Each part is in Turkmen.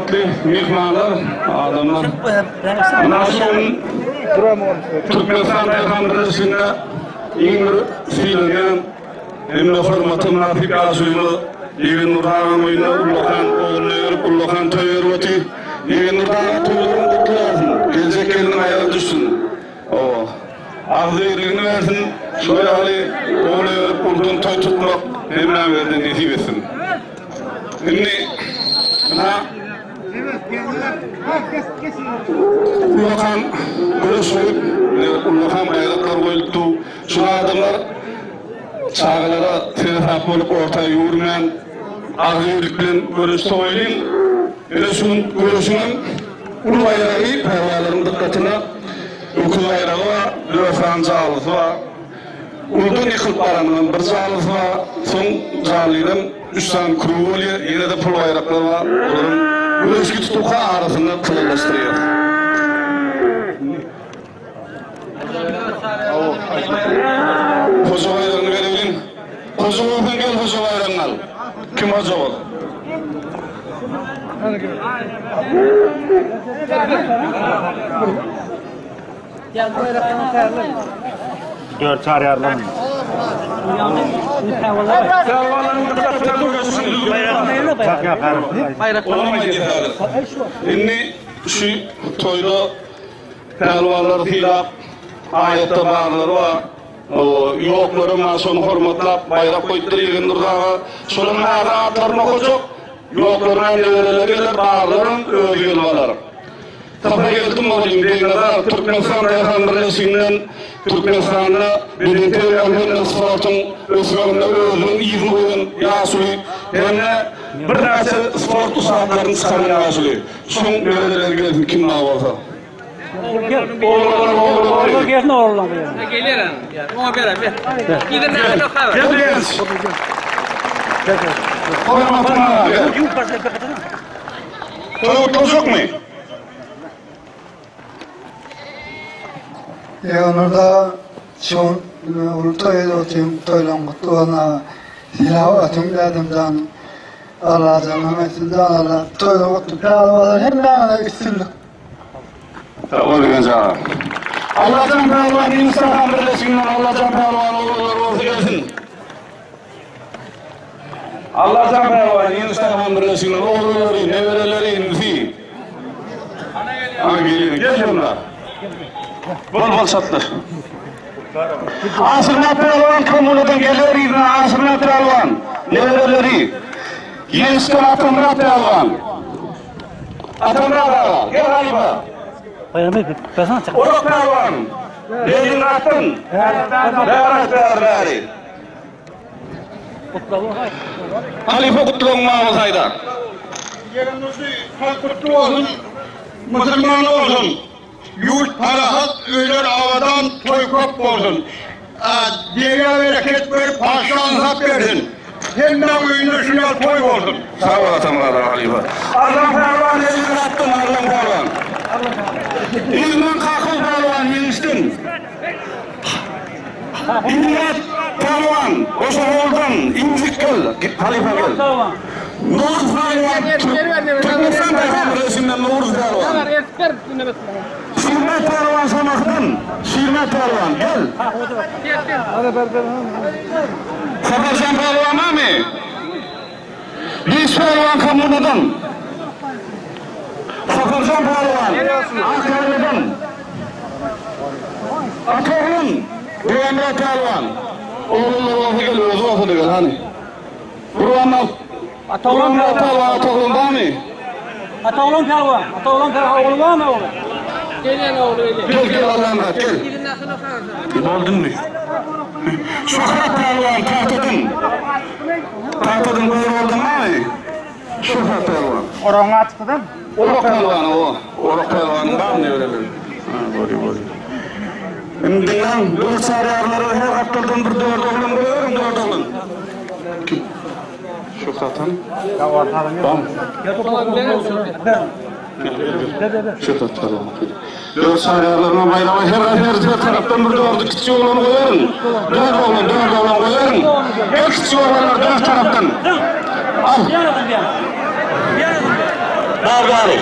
Hormatly myhmanlar, adamlar. Muna şu gün Türkmenistan Daýhan Birleşiginde iň bir sylanýan hem-de hormata mynasyp ýaşulymyz Ýegennurdy agaň öýünde ullakan ogluny öýerip, ullakan toý berip otyr. Ýegennurdy aga toýlaryň gutly bolsun, geljek gelniň aýagy düşsün. Hawa. Agzybirligini bersin, şol ýaly ogul öýerip uludan toý tutmak hemmämize-de nesip etsin. Indi ynha ullakan göreş goýup, ullakan baýraklar goýlupdy. Şul adamlar çagalara seresap bolup orta ýüwürmän agzybirlik bilen göreşde goýulyň. Ine şu gün göreşiňem uly baýragy pälwanlaryň dykgatyna öküz baýragy bar, dört sany jalysy bar. Uludan ýykylyp baranyňam bir jalysy bar, soň jalynam üç sany krugy bolýar, ýene-de pul baýraklar bar. Olaryň göreş gidip arasynda tylallaşdyrýar. Hoja baýragyny bereýin. Hoja bolsaň gel hoja baýragyňy al. Kim hoja bol? Dört çarýarlar. Indi şu toýda Pälwanlary sylap, aýatda barlary bar. Ýoklaram bar, şony hormatlap baýrak goýupdyr Ýegendurdy aga. Şolaryň häzir atlaryny okajak, ýoklaryň nebereleri geler, barlaram özi gelip alar. Sapargeldi mugallym Begnazar Türkmenistan Daýhan birleşiginden Türkmenistanda bedenterbiýäniň hem-de sportuň ösmeginde özüniň yzyny goýan ýaşuly hem-de birnäçe sport ussatlaryny çykaran ýaşuly. Şuň nebereleri gelsin kim bar bolsa. Ogullar gelsin ogullar. Gelýär. Oňa berer. Gel genç. Hormatly gel. Toý gutlajakmy? Ýaňyrda şu uly toý edip otyryn, toýlaň gutly bolsun aga. Sylap otyň dädemjan. Allajan etsin jan Allah. Toýlar gutly pälwanlar hemmäňize üstünlik. Sag bol Begenç aga. Allajan pälwan Hindistan birleşiginden Allajan pälwan ogullary bolsa gelsin. Allajan pälwan Hindistan birleşiginden ogullary, nebereleri, inisi. Ana gelýär. Gel şunda. Bol bol şatlar. Aşyrmät pälwan kommunadan geler yzyna Aşyrmät pälwan, nebereleri, Ýeňişden Atamyrat pälwan. Atamyrat aga, gel halypa. Orak pälwan, Berdimuratdan. Bäri bäri bäri. Halypa gutlagyň bar bolsa aýda. Ýegenurdy toý gutly bolsun, musulman bolsun. Ýurt parahat, öýler abadan, toý köp bolsun. Derýa bereket berip, patyşa ynsap bersin. Hemmäň öýünde şu ýaly toý bolsun. Sag bol Atamyrat aga halypa. Arlan pälwan eliňi atdyň Arlan pälwan. Yzyndan Kakow pälwan ýeňişdiň. Ilýas pälwan goşa goldan injik gel halypa gel. Nowruz pälwan Türkmenistan daýhan birleşiginden Nowruz pälwan. Şirmät pälwan Şamahdan Şirmät pälwan gel. Saparjan pälwan barmy? Beş pälwan kommunadan. Saparjan pälwan Akýaýladan. Atoglan Gurbanmyrat pälwan. Oglanlar bolsa gel, özi bolsa-da gel, hany. Gurbanmyrat Gurbanmyrat pälwan Atoglan barmy? Atoglan pälwan, Atoglan pälwan ogly barmy ogly? Gelýän ogly gelýär. Gel, gel Allamyrat, gel. Boldumy? Şöhrat pälwan tagtadan. Tagtadan goýup aldyň barmy? Şöhrat pälwan. Oragyň açykdydan. Orak pälwan o. Orak pälwanyň barmy nebereleri? Ha, bolýar, bolýar. Indi diňläň, dört çaryýarlara her gapdaldan bir dört oglan goýaryň, dört oglan. Kim? Şöhrat hany? Bam. Şöhrat pälwan. Dört çaryýarlaryna baýraga her her her tarapdan bir dördi kiçi oglany goýaryň. Dört oglan, dört oglan goýaryň. Gel kiçi oglanlar dört tarapdan. Al. Bar bari.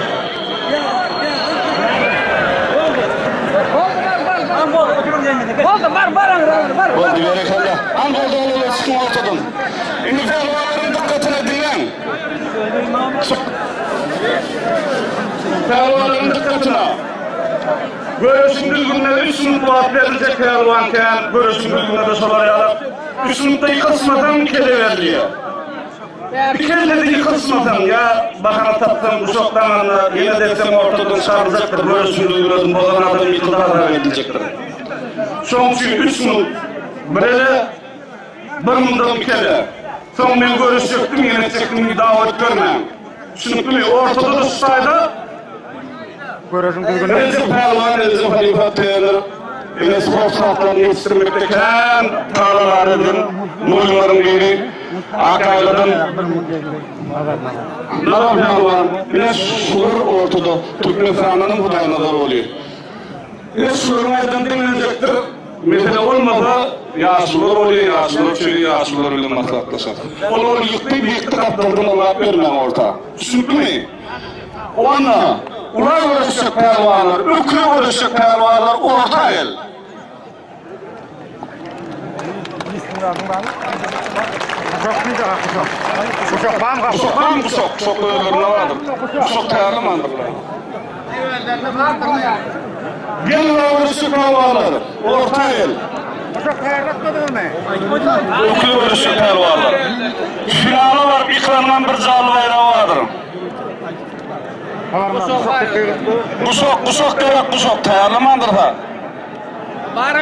Boldy, bar, bar, bar, bar. Boldy berekella. An boldy oglanlar çykyň ortadan. Indi pälwanlaryň dykgatyna diňläň. Pälwanlaryň dykgatyna. Göreşiň düzgünine üç minut wagt beriljek pälwan kän, göreşiň düzgünine-de şolar ýaly. Üç minutda ýykylşmasaň kele berilýär. Bir kellede ýykylşmasaň ýa bahana tapsaň guşak daňanda ýene depseň ortadan çaryljakdyr, göreşiň düzgünini bozan adam ýykylsa azap ediljekdir. Şoň üçin üç minut bir ele, bir mundam iki ele. Soň men göreşjekdim, ýene etjekdim diýip dawa edip ýörmäň. Düşnüklimi? Ortada-da şu taýda Göreşiň düzgüni. Rejep Pälwan, Rejep halypa trener, ine sport şatlaryny ýetişdirmekde kän tagallalar eden mugallymlaryň biri. Ak aýladan Nazar Pälwan, ine şular ortada Türkmenistanyň Hudaýnazar bolýar. Ine şularyň aýdany diňlenjekdir. Mesele bolmasa ýaşulular bolýar, ýaşulular çözýär, ýaşulular bilen maslahatlaşar. Ol ol ýykdy, bu ýykdy gapdaldan ylgap bermäň orta. Düşnüklimi? Onda ula göreşjek pälwanlar, öküne göreşjek pälwanlar orta gel. Guşak barmy? Guşak barmy guşak? Guşak özlerinde bardyr. Guşak taýýarlamandyrlar. Gel ula göreşjek pälwanlar, orta gel. Guşak taýýarlatmadyňyzmy? Öküne göreşjek pälwanlar. Finala baryp ýykylandan bir janly baýragy bardyr. Guşak, guşak gerek, guşak taýýarlamandyrsa.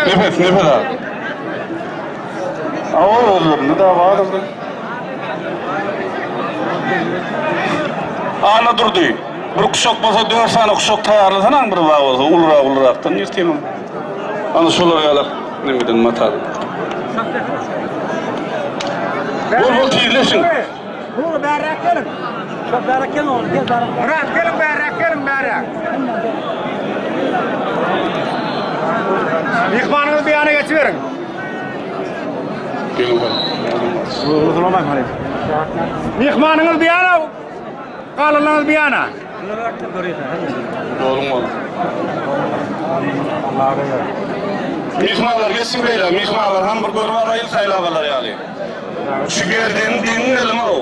Nefes, nefes al. Awa özlerinde da bardyr. Ana durdy. Bir guşak bolsa dört sany guşak taýýarlasana bir bag bolsa ulurak ulurakdan ýyrtýyn. Ana şolar ýaly nemeden mata. Bol bol tizleşiň. Bur bäräk geliň. Şo bäräk gel oglum, gel bäräk. Murat geliň bäräk geliň bäräk. Myhmanyňyzy bir ýana geçiberiň. Geliň bol. Myhmanyňyz bir ýana, galanlaryňyz bir ýana. Ýoluň bolsun. Myhmanlar geçsin beýle, myhmanlar hem bir görüp alaýyl saýlap alar ýaly. Şu gerdeni deňiň eliň-ow.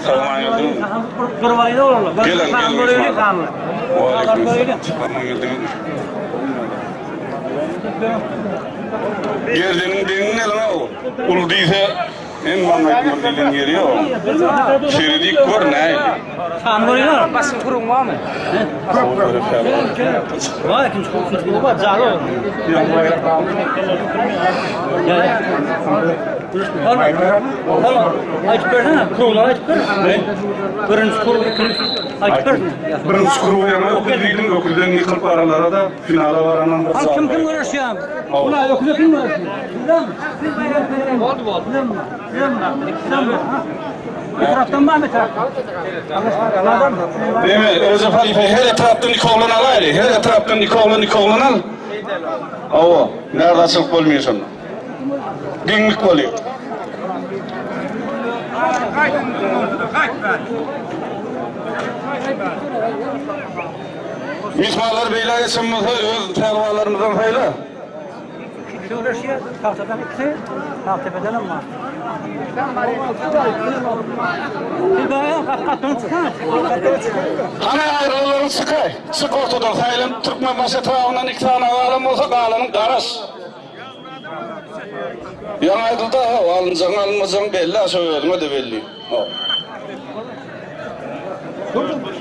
Salman geldiňmi? Geliň, geliň. Waleýkim Salman geldiňmi? Gerdeniň deňiň eliň-ow. Uly diýse, Men maňa aýtmaly diýlen ýeri ýok. Seredip gör nähili. Sany görýär. Başga kuruň barmy? Bar, ikinji kuruň ikinji bar, jalo. Aýdyp bersene, kuruňlary aýdyp ber. Birinji kuruň, ikinji aýdyp ber. Birinji kuruň ýaňy öküz diýdiň, öküzden ýykylyp baranlara-da finala baranam bir Kim kim göreşýär? Ulan öküze kim göreşýär? Boldy boldy. Etrapdan barmy etrapdan? Deme, Recep Halife her etrapdan iki oglan alaýly. Her etrapdan iki oglan, iki oglan al. Hawa, närde açylyp bolmaýar şonda. Deňlik bolýar. Myhmanlar beýle geçen bolsa öz pälwanlarymyzdan saýla. Ikisi göreşýär, tagtadan ikisi, tagtepedenem bar. Hany aýralylaryň çykaý, çyk ortadan saýlan Türkmenbaşy etrabyndan iki sany galan bolsa galanyň garaş. Ýaňy aýdyldy haw, alynjagyň alynmajagyň belli ha şo özüňe-de belli. Haw.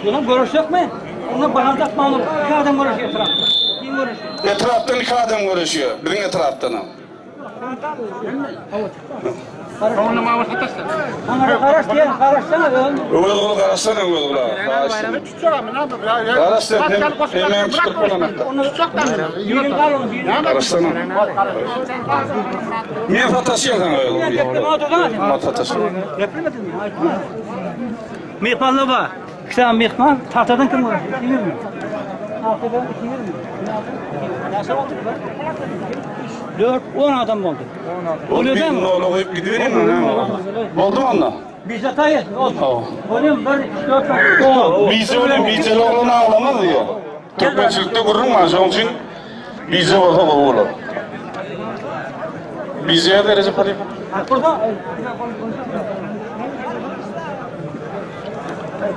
Ýöne göreşjekmi? Onda bahar tapman iki adam göreşýär etrapda. Kim göreşýär? Etrapdan iki adam göreşýär, biziň etrapdanam. Garaş diýen, garaşsana özüň. Öwezguly garaşsana Öwezguly aga. Garaş sen, hem hem tutup bolanakda. Garaşsana. Men sataşýan saňa Öwezguly. Men sataşýan. Myhmanlar bar. Iki sany myhman, tagtadan kim göreşýär? Kim? 4, 10 adam boldy. Bolýar mi? Gidibereyim mi? Boldy mı onda? Bize tayyet olsun. Bolýar 1, 2, 4, 10. Bize bilen bijeli oglan aglamaz diýýär. Türkmençilikde gürrüň bar, şonuň üçin bije bolsa gowy bolar. Bijeye dereje halypa.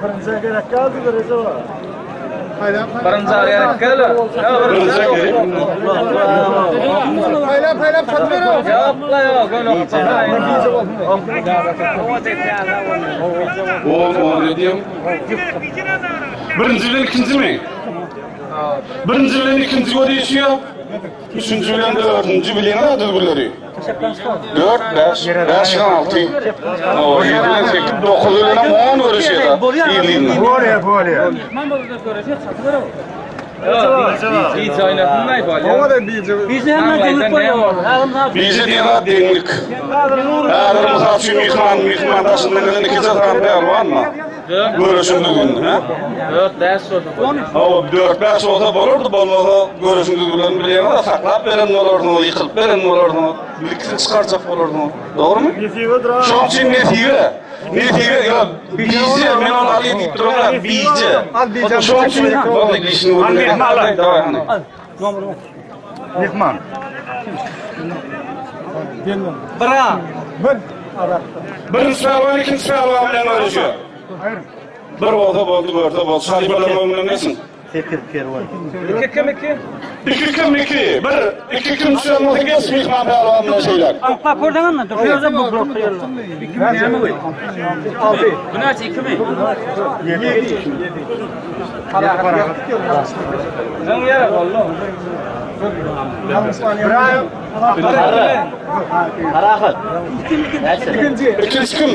Birinjä gerek geldi dereje bar. Birinji gerek geldi. Birinjä gerek. Paýlap paýlap satyp Ýok, ýok, ýok. 10 10 edýän. Birinji bilen ikinji mi? Birinji bilen ikinji görüşýär. Üçünji bilen dördünji bilen düzgünleri. 4, 5, 5 bilen 6. O, 7 bilen 8, 9 bilen 10 görüşýär. Ýylyny. Bolýar, bolýar. Hiç oýnatmaý bolýar. Oňa da bije. Bize hemen deňlik bolýar. Bize diýen deňlik. Häzir mysal üçin myhman, myhman daşyndan gelen iki sany pälwan bar. Görüşüň düzgünini, ha? 4 5 bolsa. Hawa, 4-5 bolsa bolardy, bolmasa görüşüň düzgünlerini bilýäňiz, saklap beren bolarsyňyz, ýykylyp beren bolarsyňyz, bir çykarjak bolarsyňyz. Dogrumy? Nesibe durar. Şonuň üçin nesibe. Nesibe, ýa bije, men ony alyp diýip duramok, bije. Al bije. Şonuň üçin boldy işini görün. Mehman. Bra. Bir. Birinji pälwan, ikinji pälwan bilen görüşýär. Bir bolsa boldy, görse boldy. Şalypalaryň öňünden geçin. 2 kim 2? 2 kim 2? 1 2 kim düşen bolsa geç myhman pälwan bilen şeýle. Bak oradan mı? Dur şurada bu blokta yerler. Bu näçe 2 mi? 7. Öň ýere boldy. İkinci kim?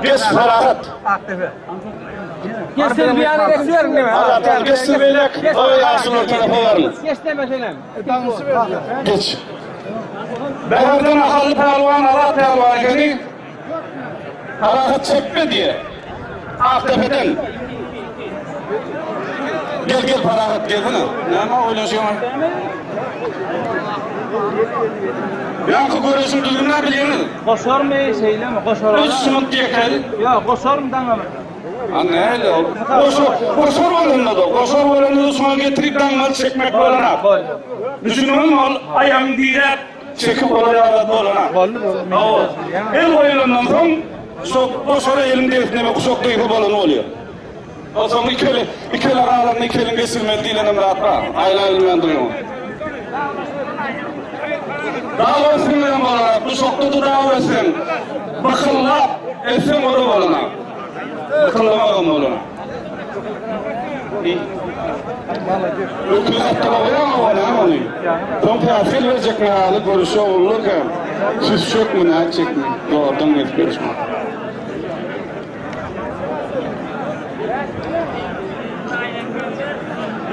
Geç Farahat. Geç sen bir ýana geçiberin diýme. Allah'tan geçsin beylek. O yaşlılar tarafa varın. Geç deme senem. Geç. Bäherden ahally pälwan, Azat pälwan ekeni. Farahat çekme diye. Aktepe'den. Gel gel Farahat gelsene. Näme oýnaşýaň? Ýaňky görüşüň düzgünini bilýäňiz. Goşarmy, şeýlemi? Goşar. 3 minut ýekel. Ýok, goşarmy daňamy? A näle ol? Goşar, goşar bolanda da, goşar bolanda da şoňa getirip daňmaly çekmek bolana. Düşündüňmi ol aýagyň diräp çekip olar ýaly bolana. Boldy, boldy. Hawa. El goýulandan soň şo goşara eliň degsin we guşak degse bolany bolýar. O soň ikili, ikili galanda ikiliň geçirmeli diýlen zat bar. Aýla bilmän durýar. Daw etsin bilen bolana, guşakda da daw etsin. Bykyllap etsin o da bolana. Bykyllamagam bolana. Öküz atdyra goýaň ony, ony. Soň täsir berjek näli görüşe olurka, süsjekmi, nätjekmi, zordan gelip görüşme.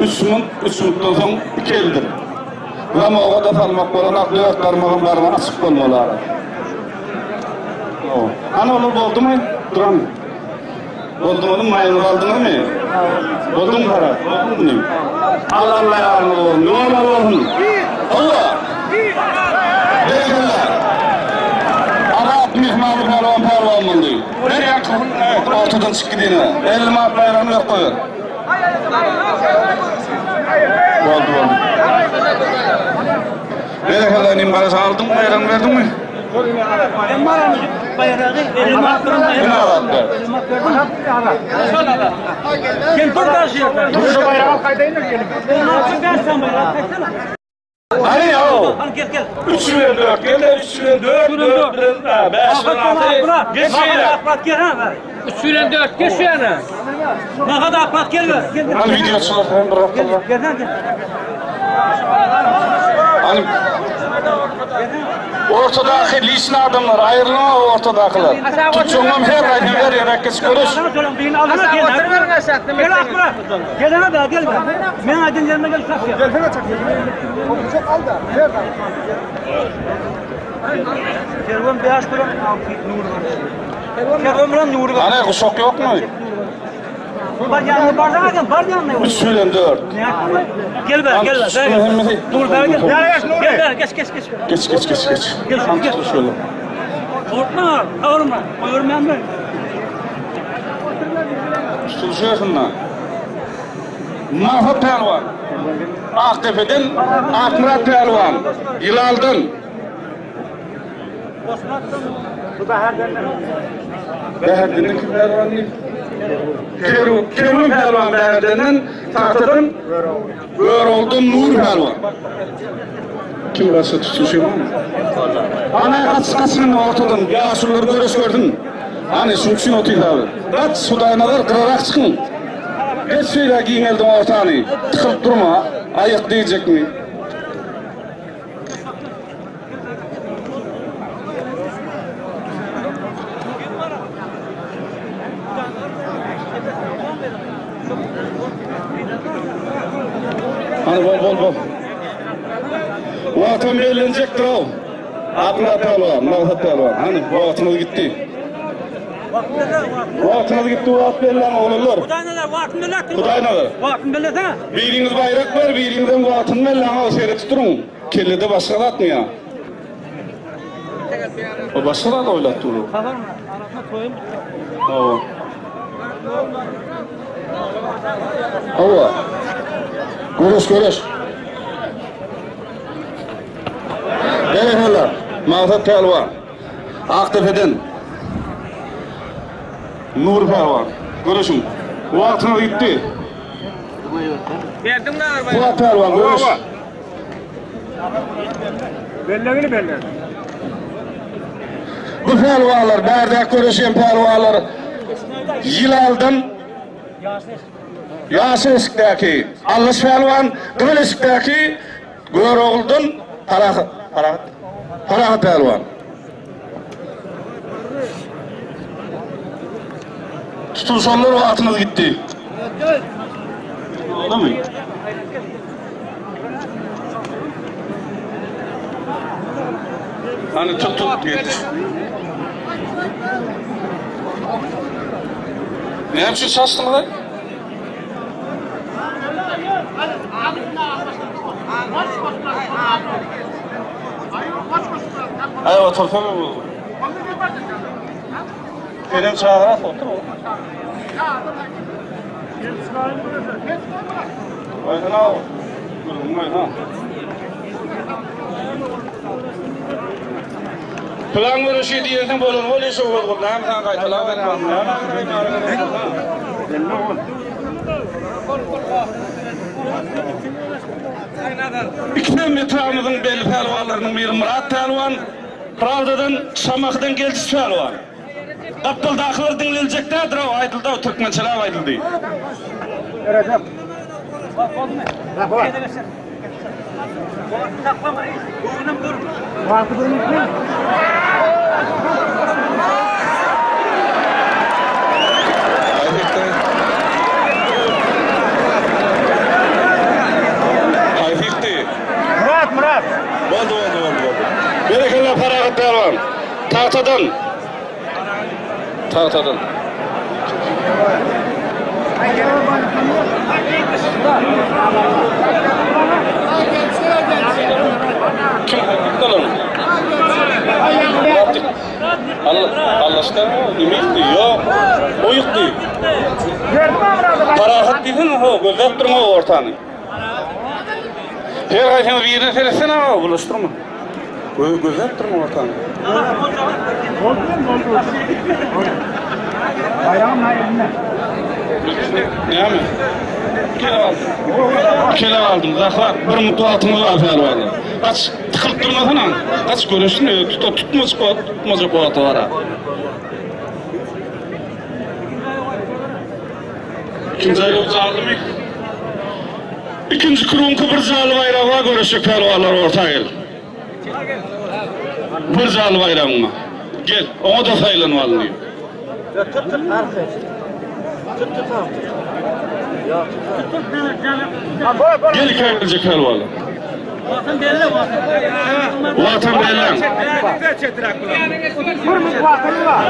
Üç minut, üç minutdan soň iki eldir. Zamoga da salmak bolanak, dört barmagym barmagy açyk bolmaly ara. Ana olar boldumy? Duran. Boldu onuň maýyny aldyňyzmy? Bolduň para. Boldumy? Allah Allah ýaryňyz bolsun. Ýola bolsun. Allah. Berekella. Azat myhmany pälwan pälwan boldy. Her ýaňky ortadan çyk gidene. 50 manat baýragyny berip goýar. Boldy boldy. Berekella inim garaşa aldyň baýragyny berdiňmi? Bayrağı elime attırın. Kime azat ber? Sen dur da şu yerden. Şu bayrağı kaýdaýyn gelip. Ben sen bayrağı kaçsana. Hani ya? Hani gel gel. 3 bilen 4 gel 3 bilen 4 4 bilen 5 bilen 6 geç şeýle. Aklat gel ha ver. 3 bilen 4 geç şu ýana. Ne kadar aklat gel ver. Gel gel. Hani video çıkar hem bırak Gel gel gel. Hani ortadaki lisli adamlar ayrılma ortadakiler. Tutçongam her ayda her yere geç görüş. Sana söyleyeyim birini alına gel. Oturberň aşakda. Gel aklat. Gel ha da gel. Men aydın yerine gel şak ya. Gelsene çak. Çok al da. Ver da. Kervan beyaz kuran altı nur var. Kervan bilen nur var. Hani kuşak yok mu? Bar ýanyna barsaň adam, bar ýanyna. Üç bilen dört. Gel bäri, gel bäri. Dur bäri gel. Gel bäri, geç, geç, geç. Geç, geç, geç, geç. Gel, geç. Şöyle. Korkma, kavurma. Koyurmayan ben. Tutuluşuyorsun Mahmut Pälwan. Akdepeden Akmyrat Pälwan. Ýylaldan. Bäherdenden kim pälwan diýip? Keru, Keru pälwan Bäherdenden, Tagtadan Görogludan Nur pälwan. Kim başga tutuşy barmy? Ana gaç gaçyn ortadan ýaşulular göreş görsün. Hany şuň üçin otyr abi. Gaç Hudaýnazar gyrarak çykyň. Geç şeýle giňeldiň ortany. Tykylyp durma. Aýak degjekmi? Hany bol bol bol. Wagtam bellenjekdir ow. Akmyrat pälwan, Magsat pälwan. Hany wagtyňyz gitdi. Wagtyňyz gitdi, wagt belläň oglanlar. Hudaýnazar wagtyny belläp. Hudaýnazar. Wagtyny bellesene. Biriňiz baýrak ber, biriňizem wagtyny belläň, ow seredip duruň. Kellede başga zatmy ýa? O başga zat oýlap dur. Hawa. Hawa. Göreş, göreş. Berekella. Magsat pälwan. Akdepeden. Nur pälwan. Göreşiň. Wagtyňyz gitdi. Fuat pälwan göreş. Bellegini belle. Bu pälwanlar, bärdäki göreşýän pälwanlar Ýylaldan Ýaşyl eşikdäki Allaş pälwan, gyzyl eşikdäki Görogludan Parahat, Parahat, Parahat pälwan. Tutulşanlar wagtyňyz gitdi. Boldumy? Hany tut tut ýetiş. Näme üçin şaşdyňyz? Aý otursana bu. Senem çagyras otur. Aýsana. Plan göreşi diýersiň bolan bol işi bol. Näme sen gaýtalap Ikisem etrabymyzyň belli pälwanlarynyň biri Myrat pälwan, Prawdadan Şamahydan Geldiş pälwan. Gapdaldakylar diňleljek däldir-ow, aýdyldy-ow, türkmençeläp aýdyldy. Haýsy ýykdy? Murat, Murat. Boldy, boldy, boldy, boldy. Berekella Parahat pälwan. Tagtadan. Tagtadan. Kim ýykdy Allaşda nime ýykdy? Ýok. O ýykdy. Parahat diýsene, ho, gözläp durma ortany. Her haýsyňyz birine seretsene, ho, bulaşdyrma. Göz gözläp durma ortany. Näme? Kele aldym. Kele aldym. Zahar, bir minut wagtyňyz bar pälwanlar. Gaç, tykylyp durmasana. Gaç göreşsin, tut, tutmajak wagt, tutmajak wagty bar. Ikinji aýlaw jallymy? Ikinji kruňky bir jally baýragy bar, göreşjek pälwanlar orta gel. Bir jally baýragyň bar. Gel, oňa-da saýlanyp alyn diýip. Tut tut arka. Tut tut Gel iki aýryljak pälwanlar. Watan belli watan. Watan belläň. Bir minut wagtyňyz bar.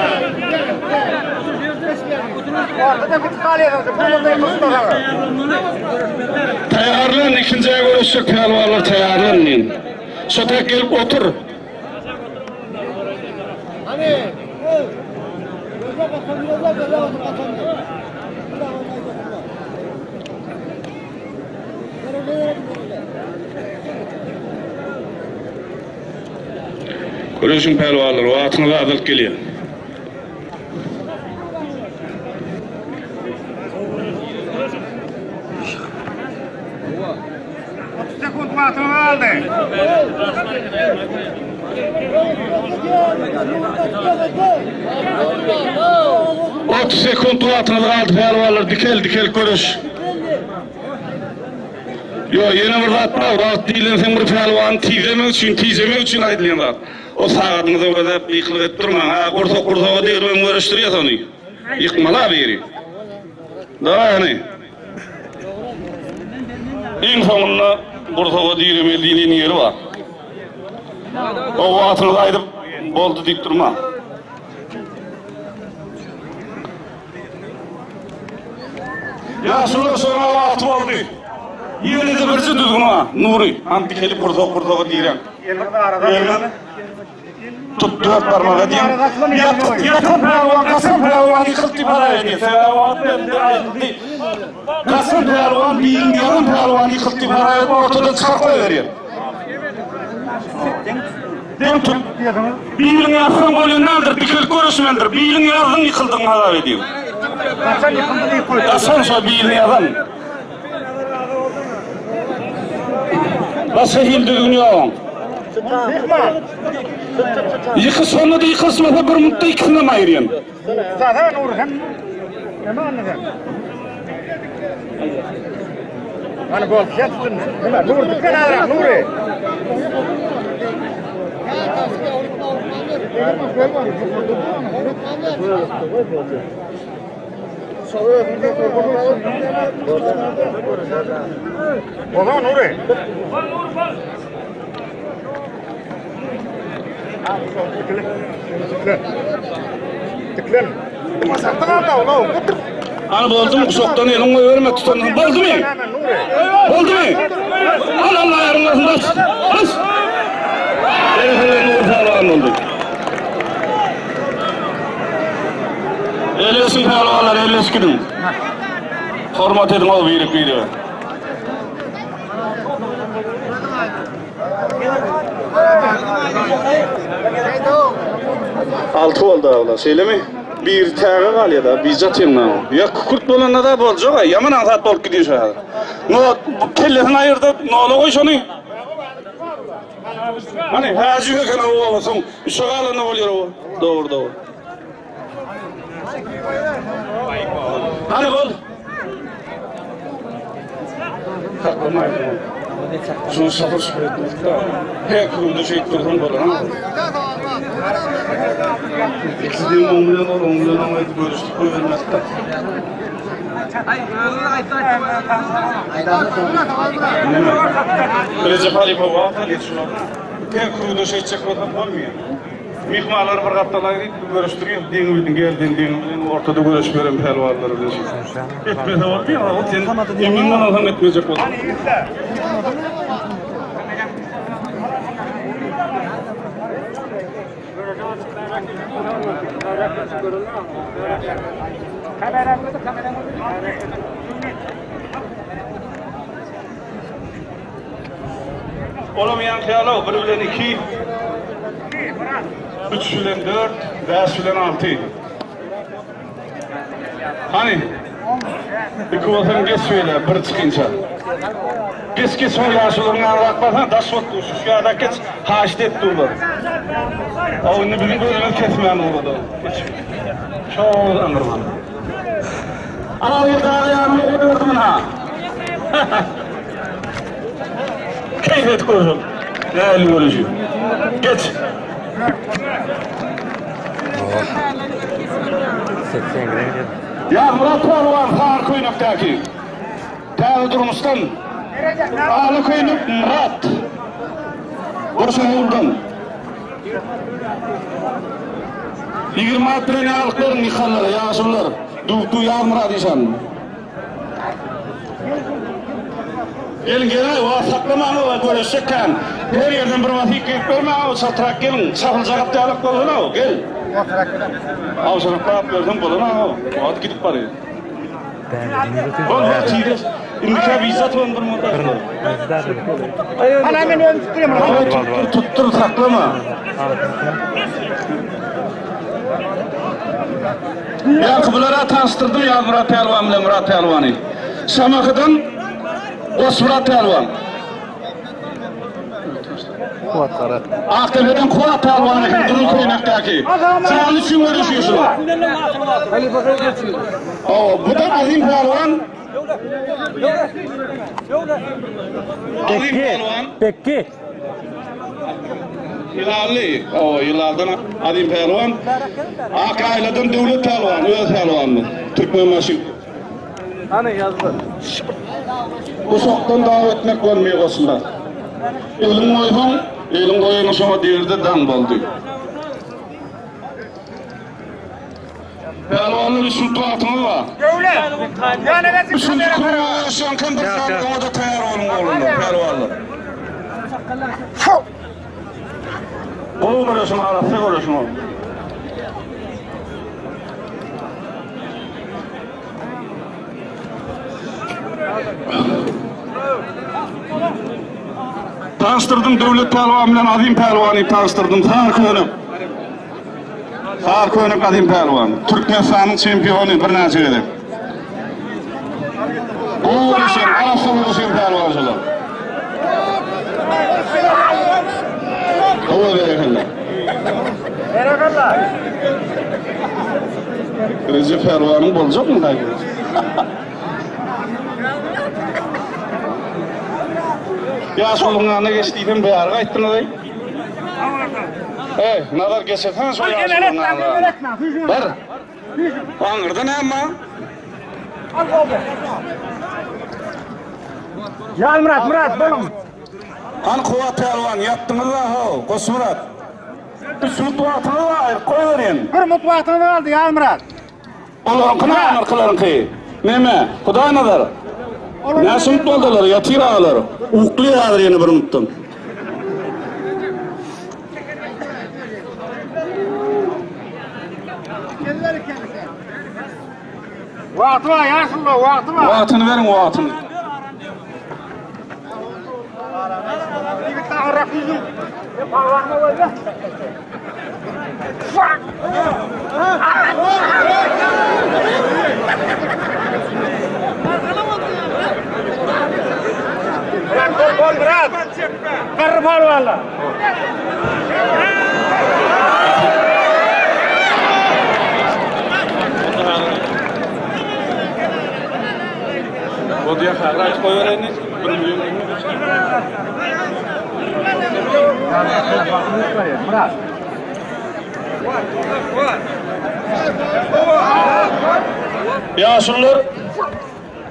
Taýýarlan, ikinjä göreşjek pälwanlar taýýarlan diýin. Şo tek gelip otur. Göreşiň pälwanlar, wagtyňyz azalyp gelýär. Sekunt wagtyňyz galdy. 30 sekunt wagtyňyz galdy pälwanlar, dikel dikel göreş. Ýok, ýene bir zat bar, wagt diýlen seň bir pälwany tizlemek üçin, tijemek üçin aýdylýan zat. O sagadyňyza gözläp gykylyk edip durmaň. Ha, gursak gursaga degirmem göreşdirýäs ony. Ýykmaly-a biri. Dawaý hany. Iň soňunda gursaga diremeli diýlen ýeri bar. O wagtyňyzy aýdyp boldy diýip durmaň. Ýaşulylar şoňa wagty boldy. Ýene-de birje düzgün bar, Nury, hany dikelip gursak gursaga direň. Eliňiz tut dört barmaga diýen. Ýatan pälwan, gaçan pälwan ýykyldy diýip habar edýär. Sebäbi wagt berildi, aýdyldy. Gaçan pälwan, birini ýazan pälwan ýykyldy diýip habar edip ortadan çykaryp goýberýär. Deň tut. Biliň ýazsaň bolýan däldir, dikelip göreşmelidir. Biliň ýazdyň ýykyldyň hasap edýän. Gaçan ýykyldy diýip goýdy. Gaçan şo bilini ýazan. Başga hil düzgün ýok. Ýykyş şonda-da ýykylyşmasa bir minutda ikisinem aýyrýan. Sada Nury hem neme anladın? Hani bol sen tutun. Neme Nuri dikkat ara Nuri. Bola Nuri. Hany boldumy guşakdan eliň goýberme tutandan boldumy? Boldumy? Al Allah ýaryň bolsun bas. Bas. Berekella Nury pälwan boldy. Elleşiň pälwanlar elleşip gidiň. Hormat ediň o birek birege. Alty boldy agla, şeýlemi? Bir täge galýar-da, bir jatynda. Ýa kükürt bolanda-da boljak-a, ýaman aňsat bolup gidýär şu häzir. No, kellesini aýyrda, nola goý şony. Hany, häji eken o soň üçe galanda bolýar o. Dogry, dogry. Hany bol. Saklamaýyn. Şunu şapur şupur etmedik da. Her kurumda şey dursan bolar ha. İkisi diýen oň bilen ol, oň bilen oň edip görüşdik goýbermedik da. Recep Alipow Her kurumda şey etjek bolsa bolmaýar. Myhmanlary bir gapdala aýryp görüşdirýär. Deňi bilen geldiň, deňi bilen ortada göreşip ýören pälwanlar bilen. Etmese boldy ýa, ol sen emin bolansoň etmejek boldy. Olam ýaňky ýaly, bir bilen iki, üç bilen dört, bäş bilen alty. Hany? Iki bolsaň geç beýle, bir çykynça. Geç, geç, ol ýaşularyň ýanyna barsaň, daş bolup dur, şu ýada geç, haýyşt edip durlar. O indi biziň gözümiz kesmän ugrady. Geç. Şol aňyrman. Ana, bir dagy ýanyna goýberdim, ha. Keýp edip görjek. Nähili görüşi. Geç. Ýazmyrat pälwan sary köýnekdäki. Täze durmuşdan. Ala köýnek Myrat. Goşa ýoldan. 20 at bilen ýaglyk beriň ýykanlara, ýaşulular. Dugtu Ýazmyrat işan. Geliň geliň wagt saklamaň we göreşjek kän. Her ýerden bir wasyk gelip bermäň çatrak geliň. Çapyljak ýalak bolsun gel. Awşarak berseň bolan wagt gidip barýar. Bol bol tizleş. Indiki wiza tutan bir munda. Ana men özüm tutdurayım. Tutdur, tutdur, saklama. Ýaňky bulara tanyşdyrdym Ýazmyrat pälwan bilen Myrat pälwany. Şamahydan Goçmyrat pälwan. Akdepeden Kuwat pälwan eken, duruň köýnekdäki. Jany üçin göreşýär şular. Hawa, bu da Azim pälwan. Azim pälwan. Bekki. Ýylanly, hawa, ýylandan Azim pälwan. Ak ýaýladan Döwlet pälwan, öz pälwanymyz. Türkmenbaşy. Hany ýazdy. Uşakdan daw etmek bolmaýar goşunda. Eliň goýsaň, eliň goýanyň şoňa diýerde daň boldy. Pälwanlar üç minut wagtyňyz bar. Döwlet. Ýana gelsin. Üçünji kruga görüşýän kim bir sagat oňa-da taýýar boluň oglanlar, pälwanlar. Gowy göreşiň, arassa göreşiň oglum. Tanyşdyrdym Döwlet pälwan bilen Azim pälwany tanyşdyrdym. Sar könek. Sar könek Azim pälwan. Türkmenistanyň çempiony birnäçe gezek. Gowy göreşen, arassa göreşen pälwan şolar. Gowy berekella. Berekella. Rejep pälwanyň boljakmy dagy? Ýaşulyň ýanyna geç diýsem bäri gaýtdyňyz-eý. Eý, Nazar geçirsene şo ýaşulyň ýanyna. Bar. Aňyrda näme bar? Ýalmyrat, Myrat, boluň. Hany Kuwat pälwan, ýatdyňyz-a how, Goçmyrat. Üç minut wagtyňyz bar, aýryp goýberýin. Bir minut wagtyňyz galdy, Ýalmyrat. Olaryňky näme aňyrkylaryňky? Neme, Hudaýnazar? Näçe minut boldy olar, ýatyr agalar. Ukly häzir ýene bir minutdan. Wagty bar, ýaşuly, wagty bar. Wagtyny beriň, wagtyny. Garry palwanlar. Bolýar, häzir aýdyp goýbereýin. Bir million. Ýaşulular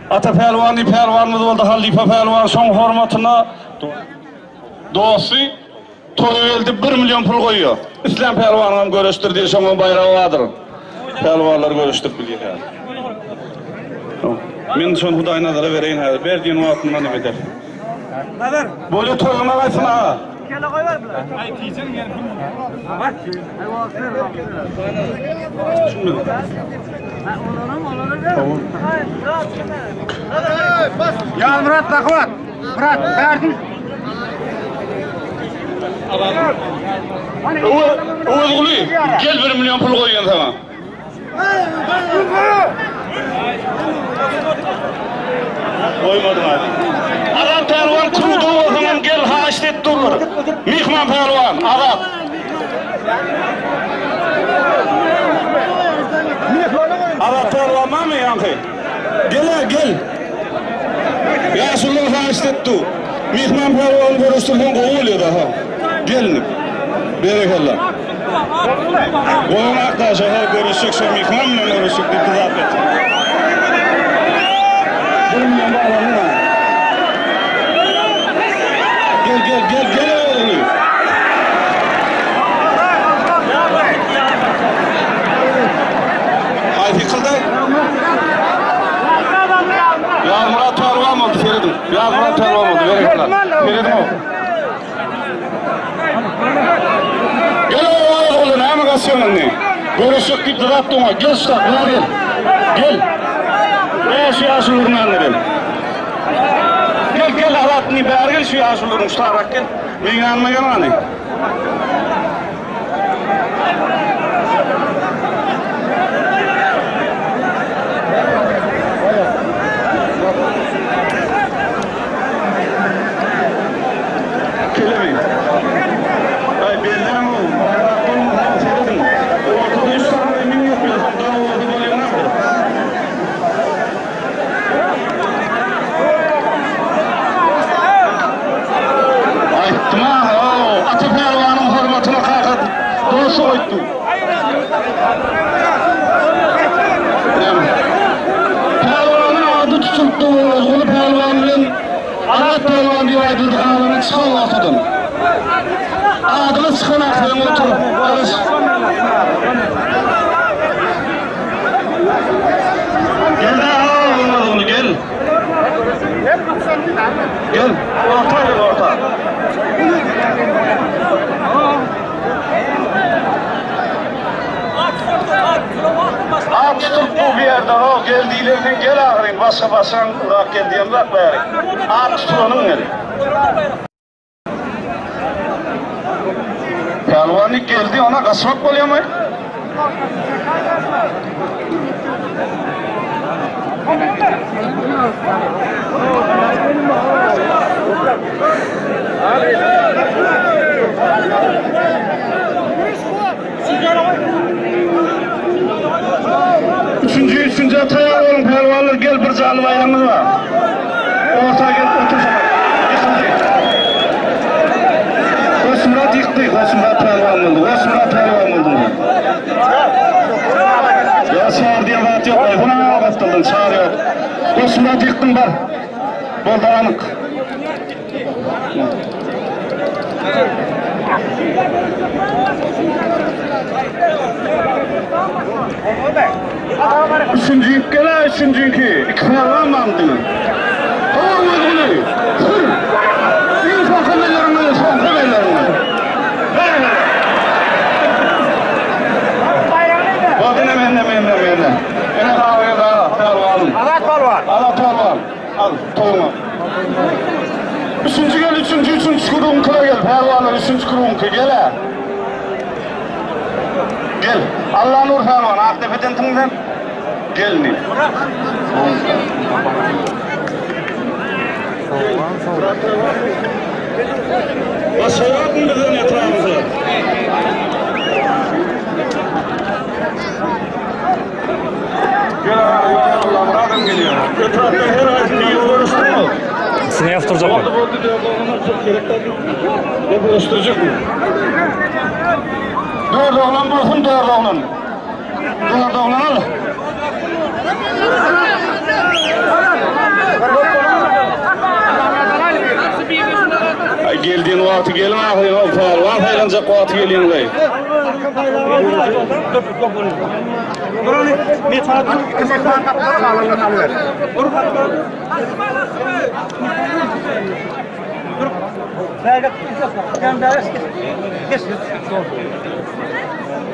Ata pälwan diýip pälwanymyz boldy, halypa pälwan şoň hormatyna dosty Toýgeldi 1 million pul goýýar. Islän pälwanyňam göreşdir diýip şoňa baýragy bardyr. Pälwanlar göreşdirip bilýär. Men şony Hudaýnazara bereýin häzir. Ber diýen wagtynda neme eder. Nazar. Bolýa toýuňa gaýtsyn aga. Kele goýber bular. Aý tijen gel. Bar. Ýalmyrat Zakwat. Myrat, bärsin. Öwezguly, gel 1 million pul goýýan saňa. Goýmadyň hadi. Azat pälwan kruda bolsaňam gel haýyşt et durlar. Myhman pälwan, Azat. Azat pälwan barmy ýaňky? Gel-ä, gel. Ýaşulular haýyşt et dur. Myhman pälwan görüşdirseň gowy bolýar-da, ha. Gel indi. Berekella. Goýuň akdaşa ha görüşjek şo myhman bilen görüşjek diýip dyzap ýatyr. Bir million baglandy maňa. Gel gel gel gel ogly. Haýsy ýykyldy? Ýazmyrat pälwan boldy. Berekella. Serediň-ow. Gel owaý ogly näme gaçýaň indi? Görüşjek diýip dyzap doňa. Gel şu tak, gel gel. Gel. Gel şu ýaşulularyň ýanyna gel. Gel gel Azat indi bäri gel şu ýaşulularyň şu tarak gel. Meň ýanyma gel hany. Kelemi. Ay belläň o. Baýrak bolmasa serediň. Ortada üç sany emin ýok ýa dawada bolýan bu. Aýtdym ha, Ata pälwanyň hormatyna kaka dosty goýupdy. Pälwanyň ady tutulypdy, Orazguly pälwan bilen Azat pälwan diýip aýdyldy, galany çykan ortadan. Adyňyz çykan ahyryn otur, garaş. Gel daha gel. Gel, orta gel orta. At tutup bu bir ýerde o gel diýlen sen gel ahyryn başga başaň uzak gel diýen zat bäri. At tutulanyň gel. Pälwanlyk geldi ona gaçmak bolýamy? Üçünji, üçünjä taýýar boluň, pälwanlar, gel bir janly baýramyz bar. Orta gel, otur şoňa. Ýykyldy. Goçmyrat ýykdy, Goçmyrat pälwan boldy, Goçmyrat pälwan boldy. Ýa çar diýen zat ýok, Aýhan aga gapdaldan çar ýok. Goçmyrat ýykdyň bar. Boldy anyk. Üçünji gel üçünjiki. Iki pälwan bardy. Hawa Özgüli. Sür. Iň soňky elleriňi, soňky elleriňi. Boldy ne men ne men ne men ne. Ene gawy da pälwanym. Azat pälwan. Azat pälwan. Al toýuňa. Üçünji gel, üçünji, üçünji krugyňkyna gel. Pälwanlar üçünji krugyňky gel-ä. Gel. Allanur pälwan, Akdepeden sen. Gel indi. Başga ýokmy bizden etrabymyzda? Gel Allamyradam gelýär. Etrapda her aýsy biri görüşdümi? Seni ýapdyrjak. Boldy boldy dörde oglanlar çok gerek däl. Ne görüşdürjekmi? Dörde oglan bolsun dörde oglan. Dörde oglan al. Ay geldiğin wagty gelin ahyryn ol pälwan saýlanjak wagty gelýäňleý.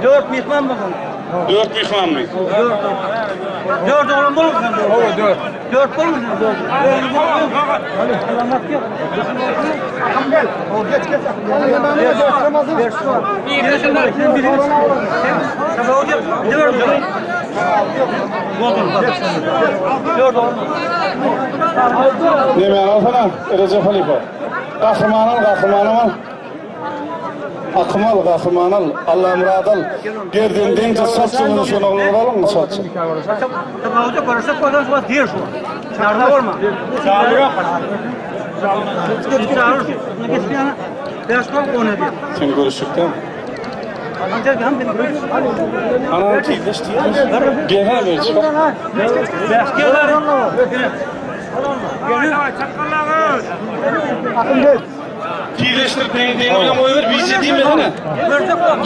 Dört mihman bolsun. Dört myhmanmy? Dört oğlan bolsun. Dört. Dört bolsun. Dört. Neme alsana Recep halypa. Gahryman al, gahryman al. Akym al, gahryman al. Allamyrat al. Gerden deňje çat çyzyny şony oglanlar alyň çat. Sen görüşükde. Anam tizleş tizleş. Gel ha ver çık. Tizleşdirip deň deň bilen goýber, bize diýmesene.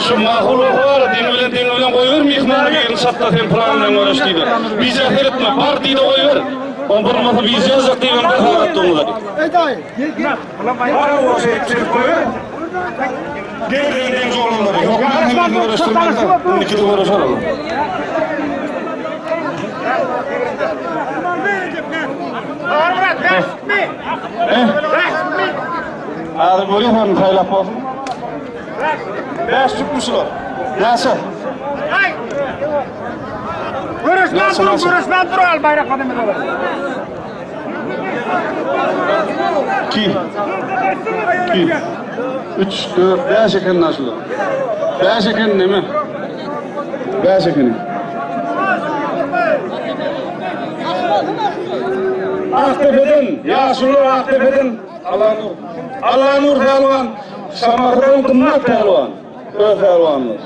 Şu mahul bar, deň bilen deň bilen goýber, myhmany birini çatla sen plan bilen görüş diýdi. Bize seretme, bar diýdi goýber. On bolmasa bije ýazjak diýibem bir sagat doňuzar. Indiki-de göreş alalım. Häzir görýäs hem saýlap bolsun. Bäş tükmi şular. Näçe? Görüşmän dur, görüşmän dur al bayrak adamı da. 2 2 3 4 5 eken naşular. 5 eken neme? 5 eken. Akdepeden, ýaşuly Akdepeden Allanur. Allanur pälwan, Şamahydan Gymmat pälwan. Öz pälwanymyz.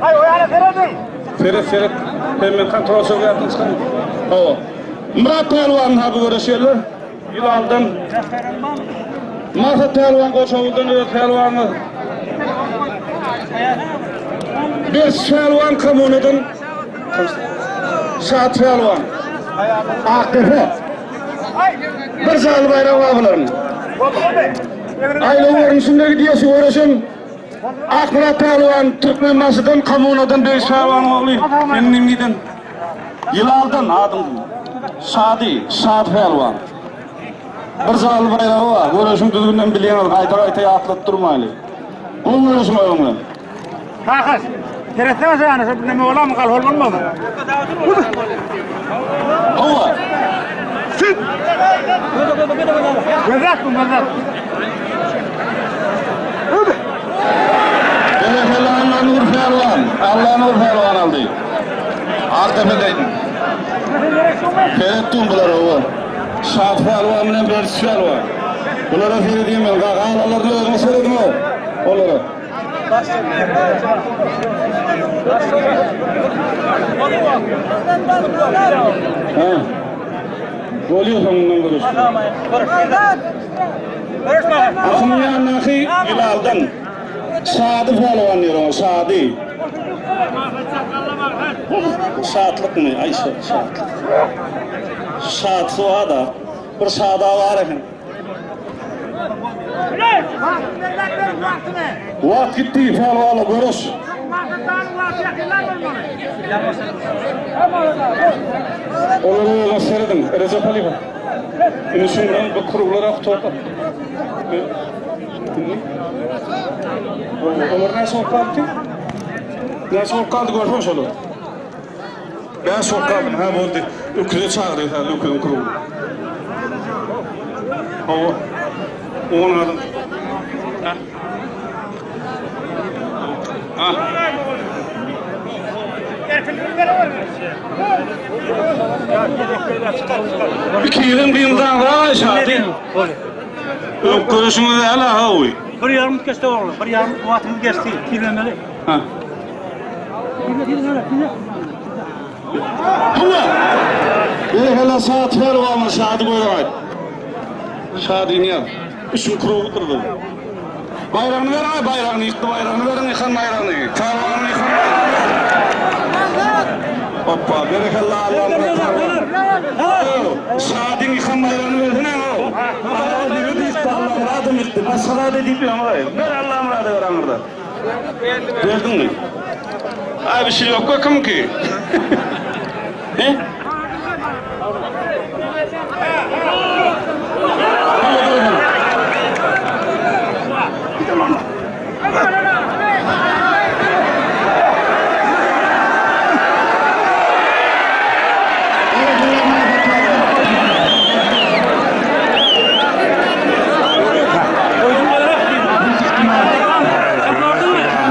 Ay o yana seredin. Seret, seret. Sen men kontrol çyzgyýatdan çykan. Hawa. Myrat pälwan ha bu göreşýärler. Ýylaldan. Maksat pälwan Goşawuldan öz pälwanymyz. Berç pälwan kommunadan. Şat pälwan. Akdepe. Bir jaly baýragy bar bularyň. Aýlaw görnüşinde gidýär şu göreşem. Akmyrat pälwan Türkmenbaşydan kommunadan Begiş pälwanyň ogly. Indi giden. Ýylaldan adyň. Şady, Şat pälwan. Bir jaly baýragy bar. Göreşiň düzgünlerini bilýäňiz, gaýta-gaýta ýatladyp durmaýly. Gowy göreşiň öňüňe. Kakas. Seretsene sen yani, şu neme olamı kal olmaz mı? Hawa. Süt. Gözet bu gözet. Berekella Allanur pälwan. Allanur pälwan aldy. Akdepeden. Seretdim bulara o. Şat pälwan bilen Berç pälwan. Bulara seredeyim ben. Galalarını özüňiz serediň o. Olara. Ha. Bolýar soňundan görüş. Akyň ýanyndaky Ýylaldan Şady pälwan diýer oňa, Şady. Şatlykmy? Aý şatlyk. Şatsy bar-da. Bir şada bar eken. Wagt gitdi, pälwanla göreş. Olara özüňiz serediň, Rejep Alyýew. Indi şundan bu kruglar gutardy. Indi Olar näçe bolup galypdy? Näçe bolup galdy görseň şolar. Bäş bolup galdy. Ha boldy. Öküze çagyrýar häzir öküziň krugy. Hawa. On adam. Ha. Ha. Ikiňizem gymyldanyňyz şady. Öň görüşüňiz däl hawy. Bir ýarym geçdi ogly. Bir ýarym wagtymyz geçdi. Tizlemeli. Ha. Hawa. Berekella saat her wagtda şady göräý. Şadyny ýaz. Üçüň krugydyr bu. Baýragyny ber aý baýragyny ýykdy baýragyny beriň ýykan baýragyny. Pälwanyň ýykan baýragyny ber. Hoppa berekella Allamyrat pälwan. Şadyň ýykan baýragyny bersene o. Baýragy diýip Allamyradam ýykdy. Başga zat edip ýöňaý. Ber Allamyrada ber aňyrda. Berdiňmi? Aý bir şey ýok kimki? He?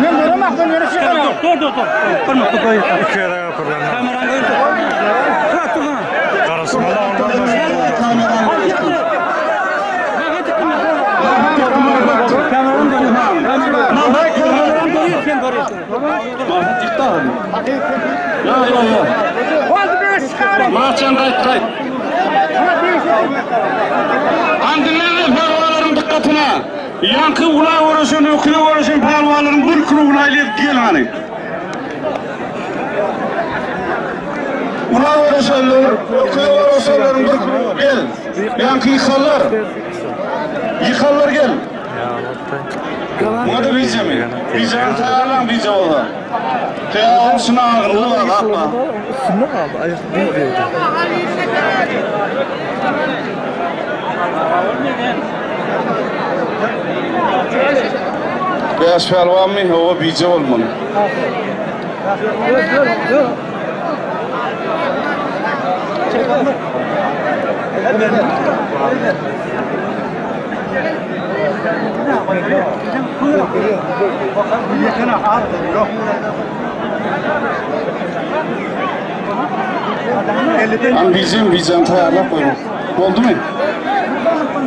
Men göremem, ben görüşüyorum. Dur dur dur. Durma dur koy. Kameran koy. Dur dur. Kameran koy. Kameran koy. Sen görüyorsun. Ya ya ya. Oldu bir çıkarın. Mahcan gaýt gaýt. Andinlerle pälwanlaryň dykgatyna. Ýaňky ula görüşen, öküze görüşen pälwanlaryň bir krugyny aýlyp gel hany. Ula göreşenler, öküze göreşenleriň bir kluby gel. Ýaňky ýykanlar. Ýykanlar gel. Muňa-da bijemi? Bijäni taýýarlaň bije bolsa. Taýýarlaň şuny agynly bar, gapma. Bäş pälwanmy? Hawa, bije bolmaly. An bizem bizem taýýarlap goýuň. Boldumy?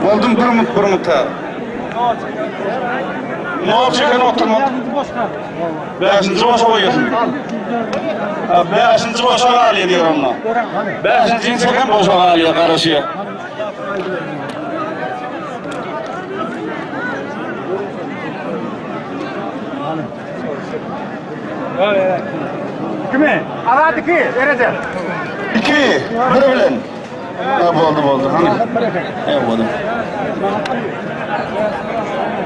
Boldum bir mut bir mut. Nol çeken oturmak. Bäşinji boşa goýýarsyň. Ha, bäşinji boşa galýar diýer onda. Bäşinjini çeken boşa galýar, garaşýar. Kimi? Azat 2, Erejep. 2, bir bilen. Ha, boldy, boldy. Hany? E, boldy.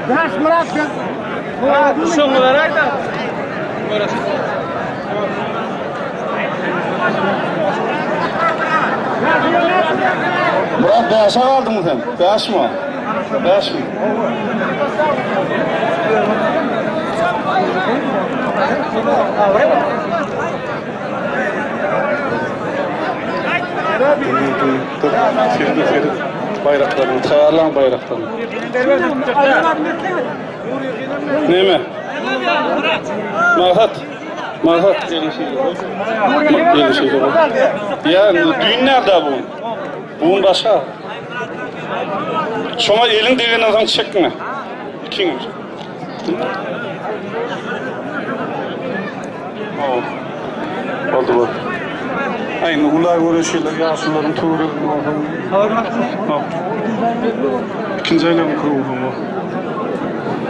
Bäş Murat sen. Şoňa beräýdä. Murat bäşe galdyňmy sen? Bäşmi? Bäşmi? Baýraklaryny taýýarlaň baýraklaryny. Näme? Maksat. Maksat gelin şeýle goý. Gelin şeýle goý. Ýa düýn näde bu? Bu başga. Şoňa eliň degenden soň çekme. Ikiň. Boldy boldy. Aý, indi ulay göreşýärler, ýaşulularyň töwereginde bolsa. Hop. Ikinji aýlawyň krugy bu.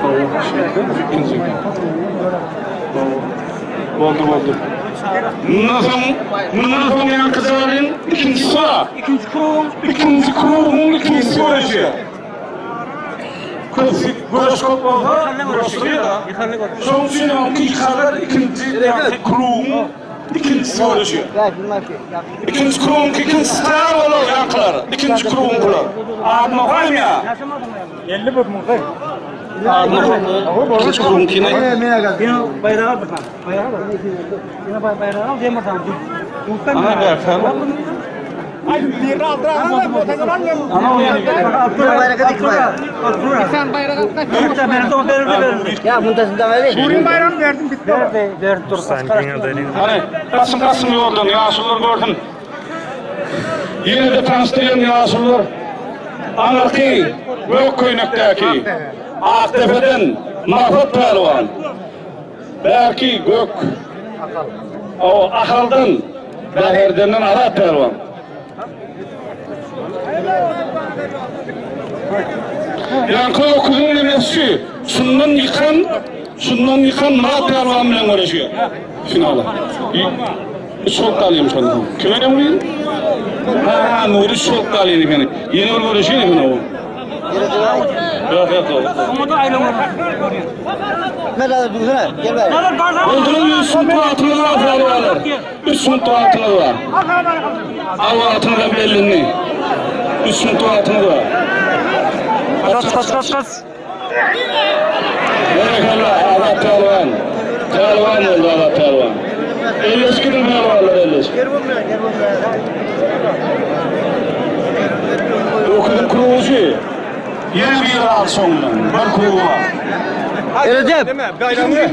Hawa, şeýle ikinji. Hawa. Boldy boldy. Mundan soň, mundan soň ýaňky jaýyň ikinjisi bar. Ikinji krugyň Ikinji krugyň ikinjisi göreşýär. Köpüsi göreş köp bolsa, göreşdirýär-de. Şonuň üçin öňki ýykarlar ikinji ýaňky krugyň ikinjisi göreşýär. Ikinji krugyňky ikinjisi tayar bolar ýaňkylar. Ikinji krugyňkylar. Adyny okaýmy ýa? 51 müň. Adyny oka. Ikinji krugyňkyny. Ýene baýragy al bir sany. Baýragy al. Ýene baýragy al, demir sany. Ana bersen. Burin bayram verdim bitti. Hany, gaçyň gaçyň ýoldan, ýaşulular görsün. Ýene-de tanyşdyrýan ýaşulular. Aňyrky gök köýnekdäki Akdepeden Maksat pälwan. Bärki gök O Ahaldan Bäherdenden Azat pälwan. Ýaňky öküziň nemesi şundan ýykan, şundan ýykan Myrat pälwan bilen göreşýär. Finala. Üç bolup galýar şonda. Kime ne bolýar? Ha, Nury üç bolup galýar ekeni. Ýene bir göreşýär ekeni o. Ýok, ýok, ýok. Olduran üç funt wagtyňyz bar pälwanlar. Üç funt wagtyňyz bar. Al wagtyňyz hem bellindi. Üç funt wagtyňyz bar. Kaç kaç kaç kaç. Berekella Azat pälwan. Pälwan boldy Azat pälwan. Elleşip gidiň pälwanlar elleşip. Öküziň krugy. Ýene biri galdy soňundan. Bir krugy bar. Recep. İkinji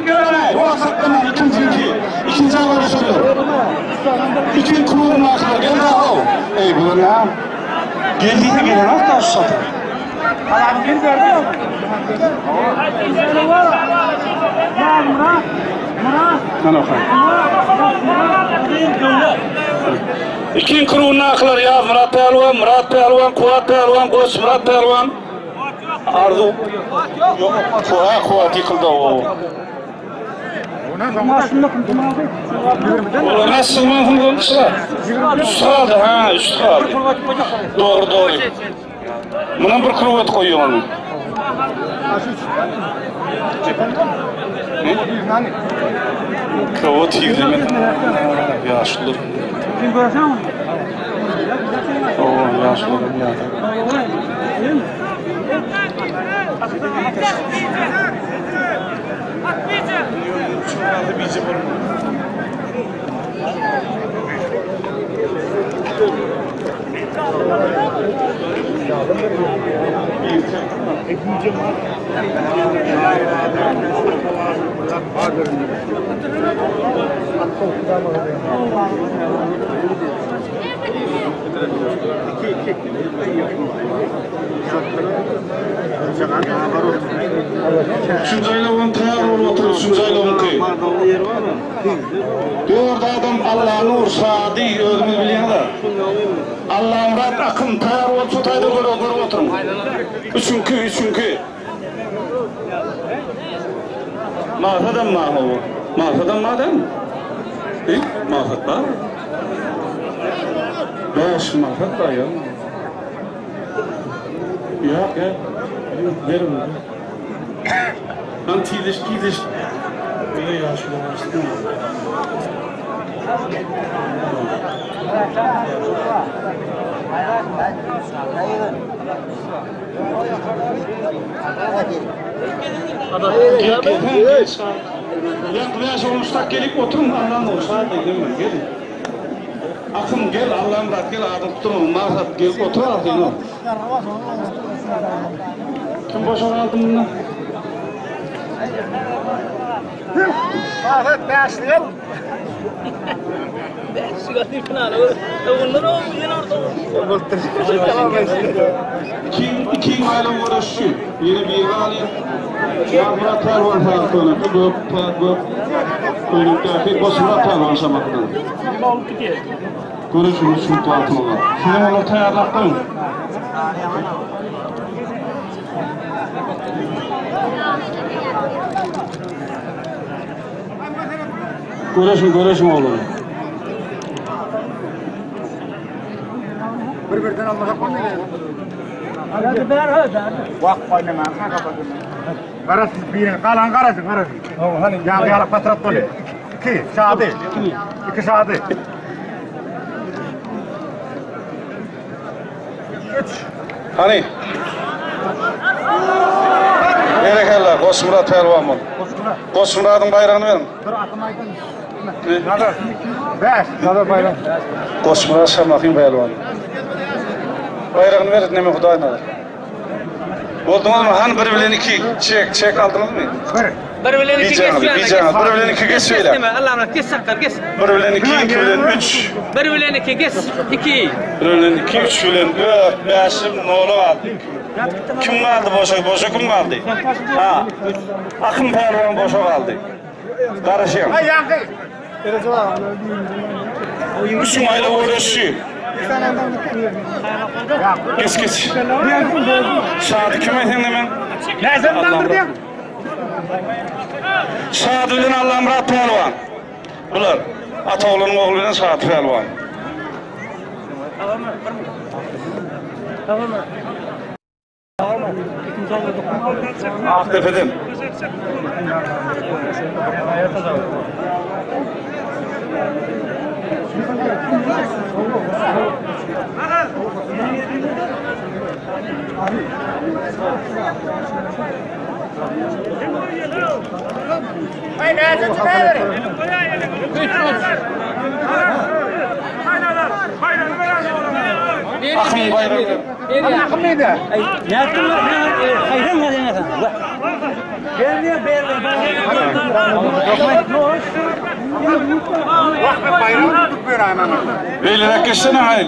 Wagt saklaman ikinjinki. Ikinji görüşüler. İkinji krugyň ahyry gel daha. Ey bu ne? Geldi gelen da şu satır. İkinji krugyň ahyry Ýaz Murat Pälwan, Murat Pälwan, Kuwat Pälwan, Goç Murat Pälwan. Arzu. Yok, Kuwat, Kuwat ýykyldy o. Olar nasıl manhum bolmuşlar? Üç galdy, ha, üç galdy. Dogry, dogry. Munam bir krowat goýuň onu. Krowat ýigremen. Ýaşlar. Kim görsen onu? Oo, ýaşlar ýa. Üçünji aýlawdan taýýar bolup otur, üçünji aýlawyňky. Dört adam Allanur, Şady, özüňiz bilýäňiz-ä. Allamyrat Akyn taýýar bolup şu taýda göre görüp oturyň. Üçüňki, üçüňki. Magsadam bar hawa. Magsadam bar dälmi? He, Magsat bar. Bäş maksat bar ýa. Ýok, ýa. Ber bunu. Lan tizleş, tizleş. Öyle ýaşuly başladı. Gel, gel, gel. Ýa, bäş olmuşdak gelip oturyň, Allah'ın olsa, dedim, gelin. Akym gel, Allamyrat gel, adyň tutma, Maksat gel, otur agzyňa. Kim boşa galdy munda? Maksat bäşlik al. Kim, ikiň aýlaw göreşçi. Ýene biri galýar. Ýazmyrat pälwan sag könekde, gök, gök köýnekdäki Goçmyrat pälwan şamakdan. Göreşiň üç minut wagtyňyz bar. Sizem olary taýýarlap goýuň. Göreşiň, göreşiň oglanlar. Bir-birden almasak bolmaýar. Hadi ber hadi. Wak oýnaman Garasy birini galan garasy garasy. Hani ýa ýa patrat bolýar. İki şady. İki şady. Üç. Hany? Berekella, Goçmyrat pälwan bol. Goçmyradyň baýragyny beriň. Dur atym aýdyn. Nazar. Bäş. Nazar bayram. Goçmyrat Şamahyň pälwany. Baýragyny ber, neme Hudaý nazar. Bolduňyzmy? Hany bir bilen iki. Çek, çek aldyňyzmy? Bir. Bir bilen iki Bijäňiz, geç. bijäňiz. Bir bilen iki geç şeýle. Allah'ım geç saklar geç. Bir bilen iki, iki bilen üç. Bir bilen iki geç. İki. Bir bilen iki, üç bilen dört, bäşim, nola galdy. Kim galdy boşa? Boşa kim galdy? Ha. Akym pälwan boşa galdy. Garaşýan. Ay yankı. Üçüň aýlaw göreşçi. Geç geç. Şady kim sen hemen? Ne sen diýen? Şady bilen Allamyrat pälwan. Bular Ataoglanyň ogly bilen Şady pälwan. Akdepeden. Ay näçe çykaýar? Akym baýragy. Akym neydi? Ne yaptın lan? Hayran var ya sen. Gel diye ber Wah bayram tutup berýän ana. Beýleräk geçsene haý.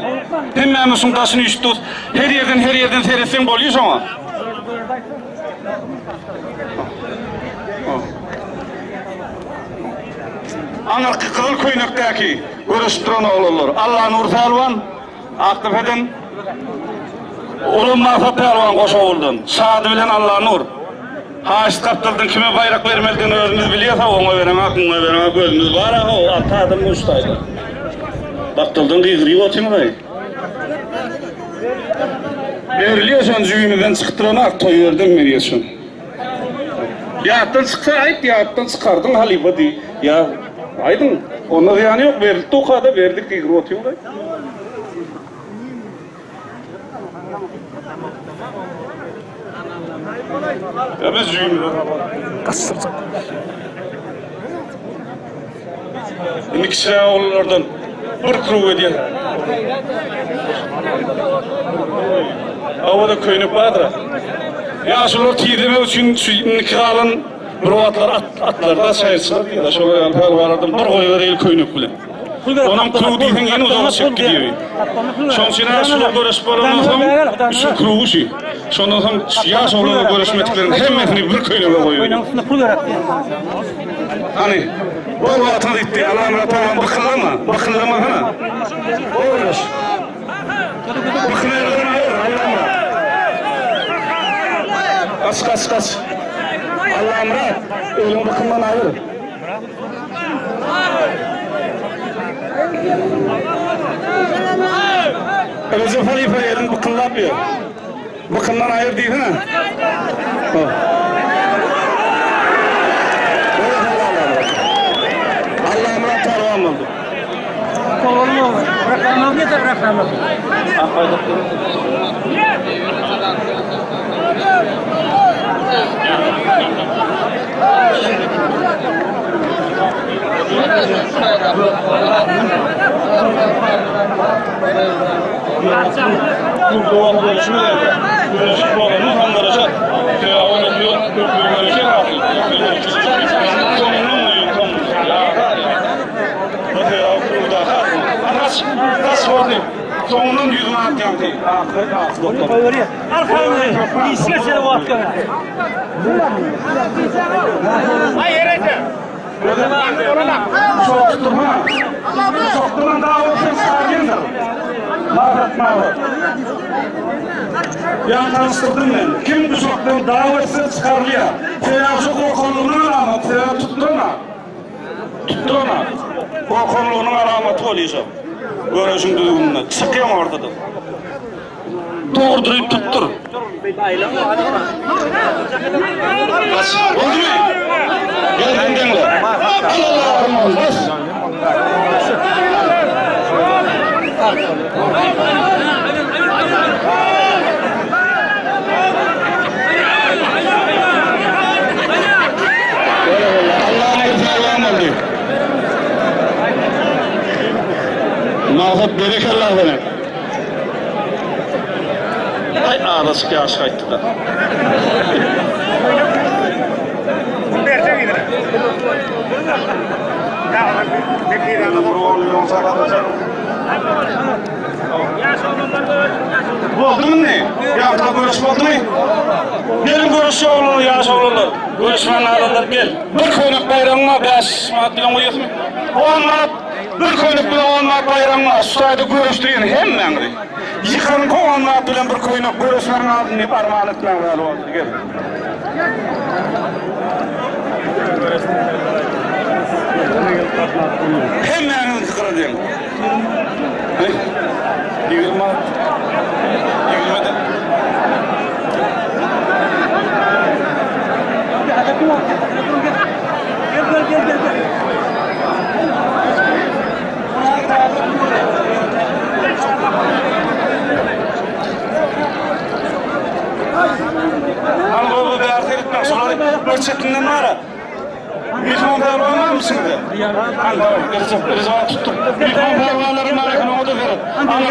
Hemmämiz şuň daşyny üýşüp dur. Her ýerden her ýerden seretseň bolýar şoňa. Aňyrky gyzyl köýnekdäki göreşip duran oglanlar. Allanur pälwan Akdepeden Uly Maksat pälwan Goşawuldan. Şady bilen Allanur. Haýsy gapdaldan kime baýrak bermelidigini özümiz bilýäs-a, oňa bereňok, muňa bereňok, gözümiz bar-a, ho, alty adam bu taýda. Gapdaldan gygyryp otyňyz-aý. Berilýär şon jübimizden çykyp duranok, toý ýerden berýär şony. Ýatdan çyksa aýt, ýatdan çykardyň halypa diý. Ýa, aýdyň, onda zyýany ýok, berildi okada, berdik gygyryp otyňyz-aý. Indi kiçiräk oglanlardan bir krug edýän. Awada köýnek bardyr. Ýaşulular tizlemek üçin şu indiki galan bir wagtlar at, atlarda çaýyrçylar diýýär. Şolar ýaly pälwanlardan bir goýbereli köýnek bilen. Onuň krugy diýseň ýene uzaga çekip gidýär. Şoň üçin ha şular göreşip bolandan soň şu krugy şu. Şondan soň ýaş oglanlar göreşmedikleriň hemmesini bir köýnege goýup. Hany, bol wagtyňyz gitdi. Alamyrat agam bykyllama, bykyllamasana. Göreş. Bykyllaýandan aýyr, Allamyrat. Gaç, gaç, gaç. Allamyrat, eliňi bykyndan aýyr. Rejep halypa elini bykyllap ýör. Bykyndan aýyr diýsene. Allamyrat pälwan boldy. Soňundan ýüzüňe atýaň diý. Arkaýyn işe seni wagt gerek. Ay erete. Sokdurma. Sokdurma daha olsun sargındır. Mahat mahat. Ya tanıştırdım ben. Kim bu soktan davetsiz çıkarılıyor. Teyavşı korkanlığının alamatı. Teyav tutturma. Tutturma. Korkanlığının alamaty bolýar. Göreşiň düzgüninde. Çykýan ortada. Dogurdyryp tutdur. Bas. Oldumy? Gel sen deňle. Allah'ım bas. Allah'ın sağlam oldu. Mahmut berekallah bana. Ay ağlasık yaş kayıttı da. Boldumy ne? Ýa görüş boldumy? Gelin görüş oglanlar, ýaş oglanlar. Görüşmän adamlar gel. Bir köýnek baýragyň bar, 5 manat bilen goýasmy? 10 manat bir köýnek bilen 10 manat baýragyň bar. Şu taýda görüşdirýän hemmäňizi. Ýykan 10 manat bilen bir köýnek görüşmäň aldım diýip arman etmäň ýaly boldy. Gel. Hemmäňizi sykyra diýen. Hey, 20 manat. 20 de. Gel gel gel gel gel. Hani bu bärse gitmek, şolar bir çetinden bara. Mihman pälwan barmy siňde? Hani Recep, Recep tutduk. Mihman pälwanlaryň bar eken, oňa da seret. Ana,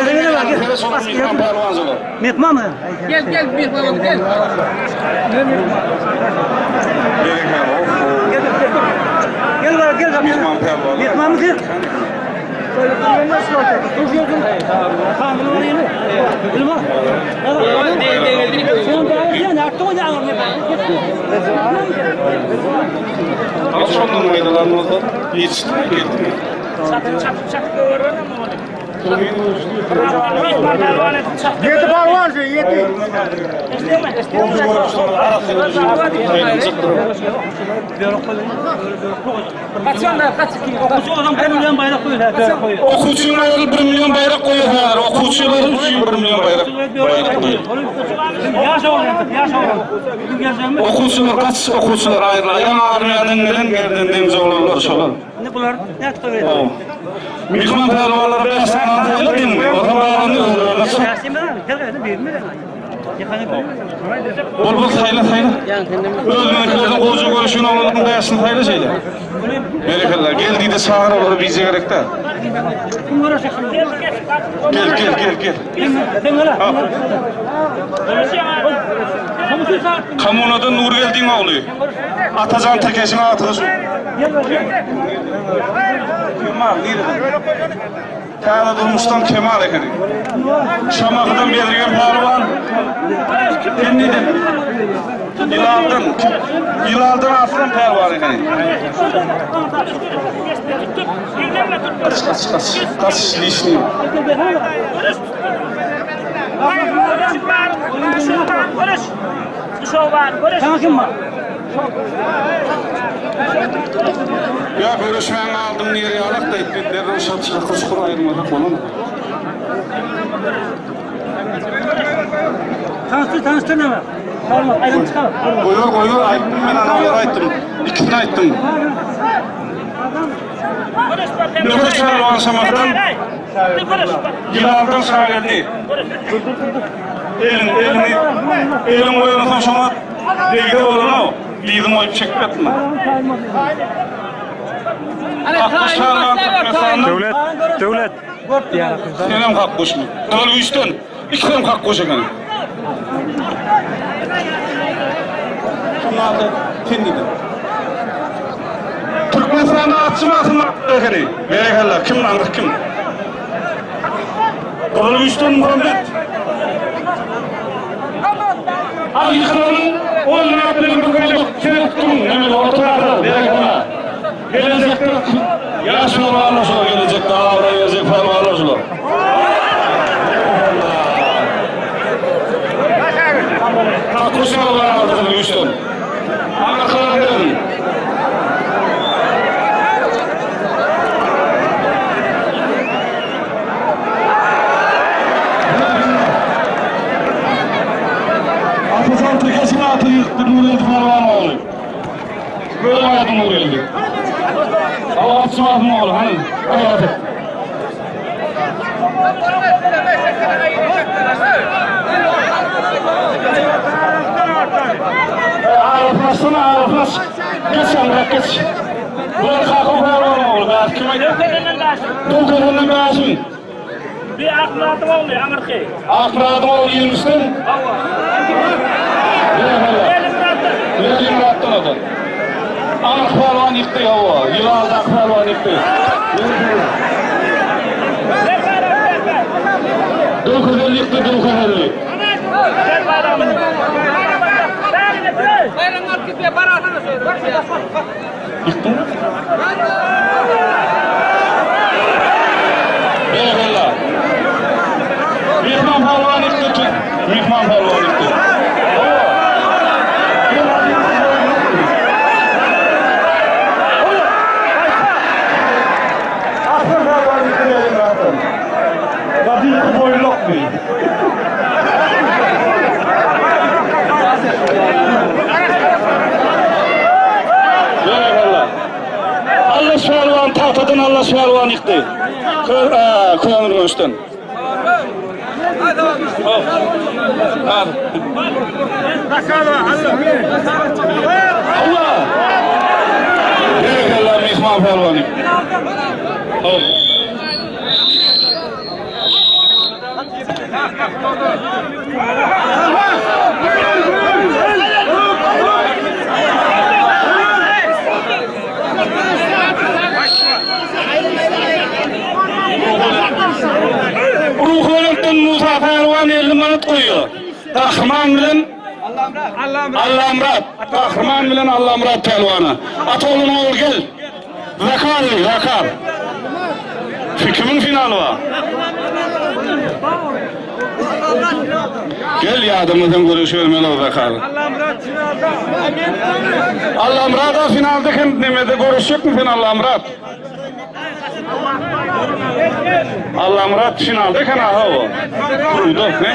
şolar mihman pälwanjylar. Mehman mı? Gel gel bir bakalım gel. Gel gel gel. Gel bana gel. Mihman pälwan. Mehman mı gel? Al şondan meýdanlarymyzda ýetişdi, geldi. Çatıp çatıp çatıp görürüm ama. Ýedi palwan şu, ýedi. Okuwçynyň aýaly 1 million baýrak goýýar häzir. Okuwçylar üçin 1 million baýrak baýrak goýýar. Okuwçylar kaç okuwçylar aýrylar. Ýaňy armiýadan gelen gerden deňze oglanlar şolar. Indi bular nädip goýberdi? Myhman pälwanlar 5 sany saýla deňmi? Otam barany özlerine çyk. Bol bol saýla saýla. Özüniňkilerden gowja görüşen oglanlaryň bäşini saýla şeýle. Berekella. Gel diýdi çagyr olary bize gerekde. Gel gel gel gel. Kommunadan Nurgeldiň ogly. Atajan Tekeşiň agtygy şu. Kemal nireden? Täze durmuşdan Kemal ekeni. Şamahydan Bezirgen pälwan. Sen nireden? Ýylaldan. Ýylaldan Arslan pälwan ekeni. Kaç kaç kaç. Kaç lişni. Sana kim var? Ýa görüşmäň aldyň ýeri ýalak da itlerden şat şakır şukur aýyrmasak bolan. Tanıştır tanıştır ne var? Olmaz ayrım çıkalım. Goýur goýur aýtdym men ana olara aýtdym. Ikisini aýtdym. Nökür pälwan Şamahdan Ýylaldan Şageldi. Elin elini elin goýansoň şoňa degde bolanok. Dyzyň goýup çekip ýatma. Kakguş pälwan Türkmenistandan. Döwlet, döwlet. Senem kakguşmy? Gyzyl güýçden. Ikisem kakguş eken. Şoň aldy sen diýdi. Türkmenistanda atçy basym ekeni. Berekella kim aňryk kim? Gyzyl güýçden Muhammet. Al ýykylanyn on manat bilen bir gezek sen tutduň. Neme ortada berekella. Gelejekde ýaş pälwanlar şular gelejekde abraý berjek pälwanlar şular. Kakguş pälwan aldy Gyzyl güýçden. Aňyrkylar geliň. Atajan Tekeşiň aty ýykdy Nurgeldi pälwan ogly. Göz aýdyň Nurgeldi. Aw atçybasyň ogly hany gaýrat et. Aralaşsana aralaş. Geç aňrak geç. Bular kakaw pälwan ogly. Bäş kim aýdýar? Döwkerenden bäşiň. Bir Akmyradyň ogly aňyrky. Akmyradyň ogly ýeňişden. Hawa. Lelimyratdan. Lelimyratdan o-da. Aňyrky pälwan ýykdy hawa. Ýylaldaky pälwan ýykdy. Döwkerden ýykdy Döwkerhelli. Ýykdyňmy? Berekella. Myhman pälwan ýykdy. Myhman pälwan ýykdy. Aslan pälwan ýykdy Lelimyratdan. Gadymky boýlukmy? Berekella. Allaş pälwan tagtadan Allaş pälwan ýykdy. Kör, Köneürgençden. Allah! Berekella myhman pälwan ýykdy. Hop. Ruhubelentden Musa pälwan 50 manat goýýar. Gahryman bilen Allamyrat. Gahryman bilen Allamyrat pälwana. Ata oglunyň ogly gel. Zakar, Zakar. Kimiň finaly bar? Gel ýadymda sen görüşermeli o zakar. Allamyrat finalda. Allamyrat finalda hem nemede görüşjekmi sen Allamyrat? Allamyrat finalda eken aha o. Kuruldu ne?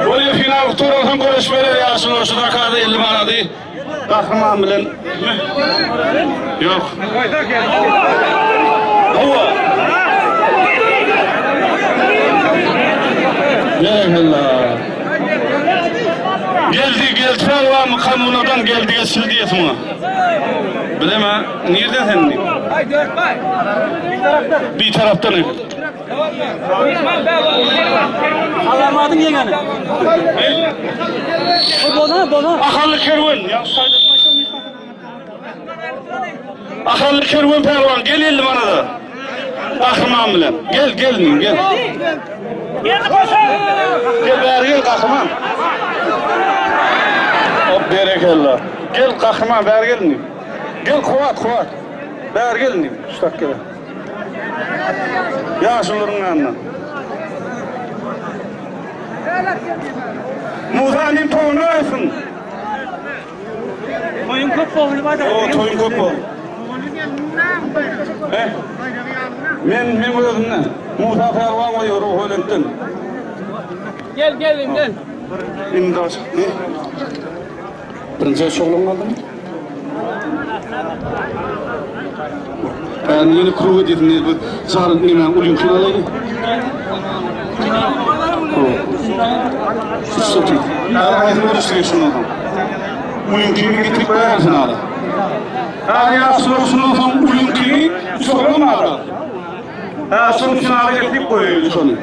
Bolýa final gutaransoň görüşmeli ýaşuly şu zakada 50 manady Gahryman bilen Ýok. Hawa. Berekella. Geldi, geldi pälwan kommunadan geldi geçildi diýesi muňa. Bileme, nirden sen diýip. Bir tarapdan. Alamadyň ýegeni. O bona, bona. Ahally kerwen. Ahally kerwen pälwan gel elli manada. Gahryman bilen. Gel, gel, gel. Gel bäri gel gahryman. Hop berekella. Gel gahryman bäri gel indi. Gel Kuwat, Kuwat. Bäri gel indi. Şu dakika. Ýaşulularyň ýanyna. Musa inim toýuny aýsyn. Toýuň köp boldy bada. O toýuň köp boldy. Eh? Men men özümden. Musa pälwan goýuyor Ruhubelentden. Gel gel gel. Indi ne? Birinji şoglan galdymy? Ben ýene kruga diýdim, bu zal näme ulyň finaly. Sotu. Haýsy görüşdi şundan soň? Ulyň kimi getirip goýar finala. Ha ýa şundan soň ulyň kimi soňra Ha şunu finala getirip goýaýly şony.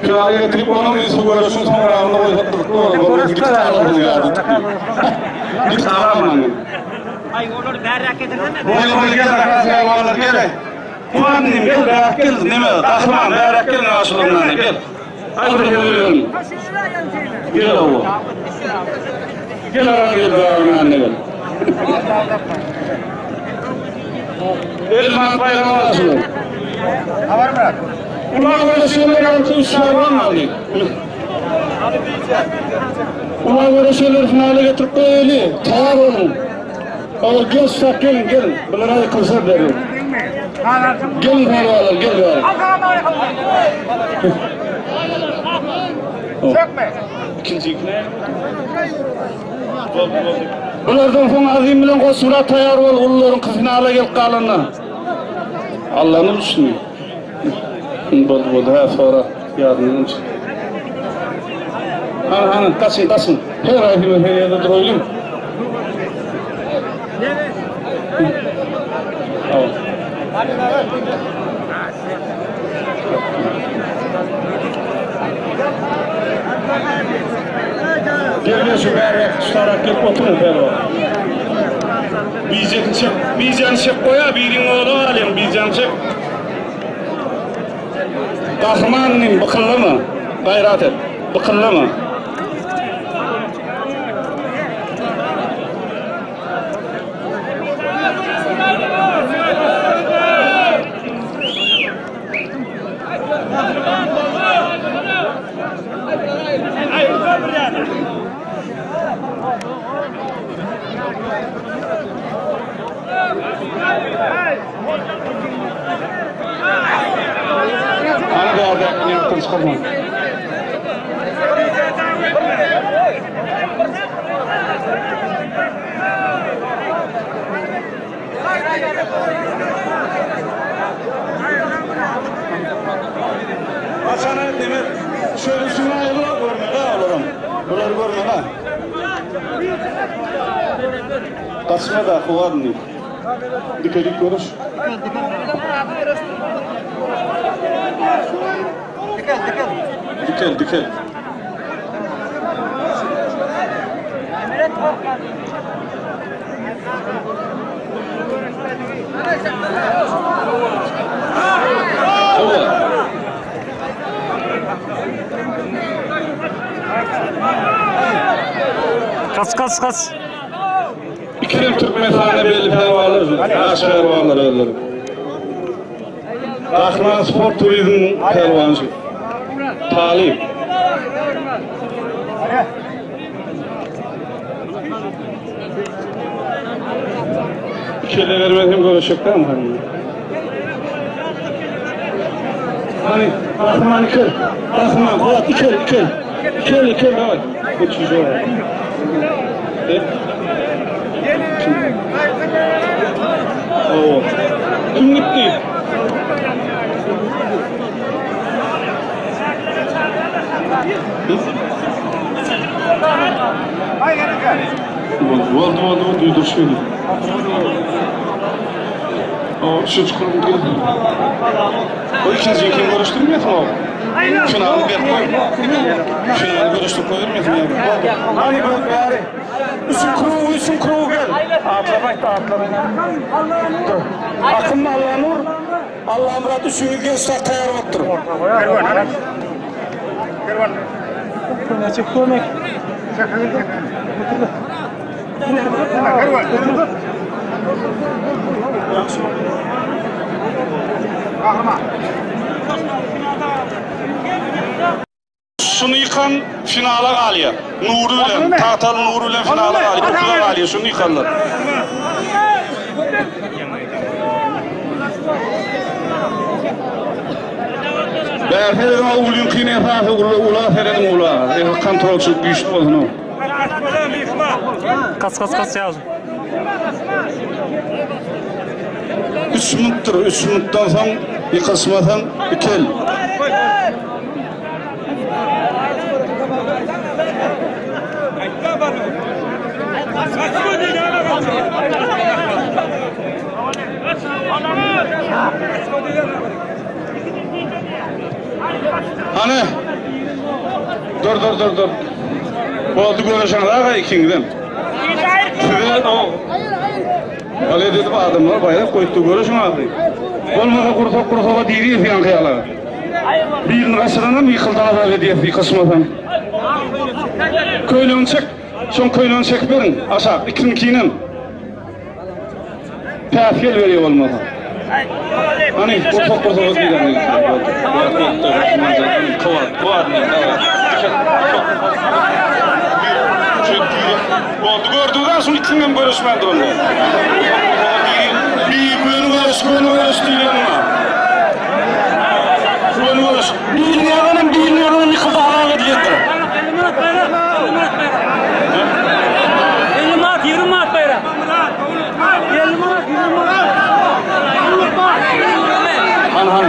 Finala getirip onuň üstü görüşün soňragyny goýsak gyzykly bolar. Git alarman. Ay olar bärräk getirsene. Gel gel gel gel. Kuwan gel bärak gel neme gahryman bärak gel aşyryňdan gel. Hadi bir gel. Gel owo. Gel ara gel bärak gel. Elman baýram aşyryň. Habar bırak. Ulan görüşenler altın şarban aldy. Ulan görüşenler finale getirip goýaly. Taýar boluň. Ola gel şak gelin gelin. Bulara da konsert berin. Gelin pälwanlar gel bäri. Çekme. İkinci ikine. Bulardan soň Azim bilen Goçmyrat taýar bol, ulularyň finala gelip galanda. Allah'ın üstüne. Boldy boldy hä sora ýadymdan çykdy. Hany hany gaçyň gaçyň. Her aýdymy her ýerde duraýlyň. Gel gel şu bäri şu tarap gelip oturyň pälwan. Bijesini çek, bijäni çek goýa, biriň ogly galýaň, bijäni çek. Gahryman inim, bykyllama. Gaýrat et. Bykyllama. Hany bärdäkini ýatdan çykarma. Haçana demek şöyle şunu aýryla görmeli olaram. Bular görmeli. Gaçma da howadny. Dikedik görüş. Dikel dikel. Dikel dikel. Hawa. Kaç kaç kaç. İkilem Türkmenistanda belli pälwanlar, ýaş pälwanlar özleri. Gahryman sport turizmiň pälwany şu. Talyp. Kelle bermez hem göreşjek dämi hany? Hany, Gahryman ikel. Gahryman, Kuwat ikel, ikel. Ikel, ikel, daway. Üçünji Kim gitdi? Boldy, boldy, boldy, duýduryş berdi. O, şu çukuryň girdi. O ikinji kim görüşdirmesin o? Finaly berip goý. Finaly görüşdirip goýbermesin ýa. Hany gök bäri. Üçün kruw, üçün kruw gel. Atlap aýtdy, atlap. Dur. Akym Allanur, Allamyrat üçüňiz gençler taýýar bolup dur. Çek kömek. Şuny ýykan finala galýar. Nury bilen, Tagtaly Nury bilen finala galýar. Utuga galýar şuny ýykanlar. Bärde ulyňkyny esasy ula serediň ula. Kontrolçylyk güýçli bolsun o. Kas kas kas ýaz. 3 minutdyr, 3 minutdan soň ýykyşmasaň ikel. Hany? Dur dur dur dur. Boldy görüşeňiz aga ikiňizem. Size o Al edip adamlar baýrak goýupdy görüşüň azy. Bolmasa gursak gursaga diriýes ýaňky ýaly. Birini gaçyranam ýykyldy azap edýäs ýykyşmasam. Köýnegini çek. Şoň köýnegini çekip beriň aşak ikiniňkinem. Päsgel berýär bolmasa. Hany gursak gursaga diýlen. Kowat, kowat. Boldy gördüňiz şuny ikisiňem görüşmän duranda. Bir göni görüş, göni görüş diýilýär muňa. Göni görüş. Birini ýalanam, birini ýalanam ýykyldy halal edilendir. 50 manat baýrak, 50 manat baýrak. 50 manat, 20 manat baýrak. 50 manat, 20 manat. Han han.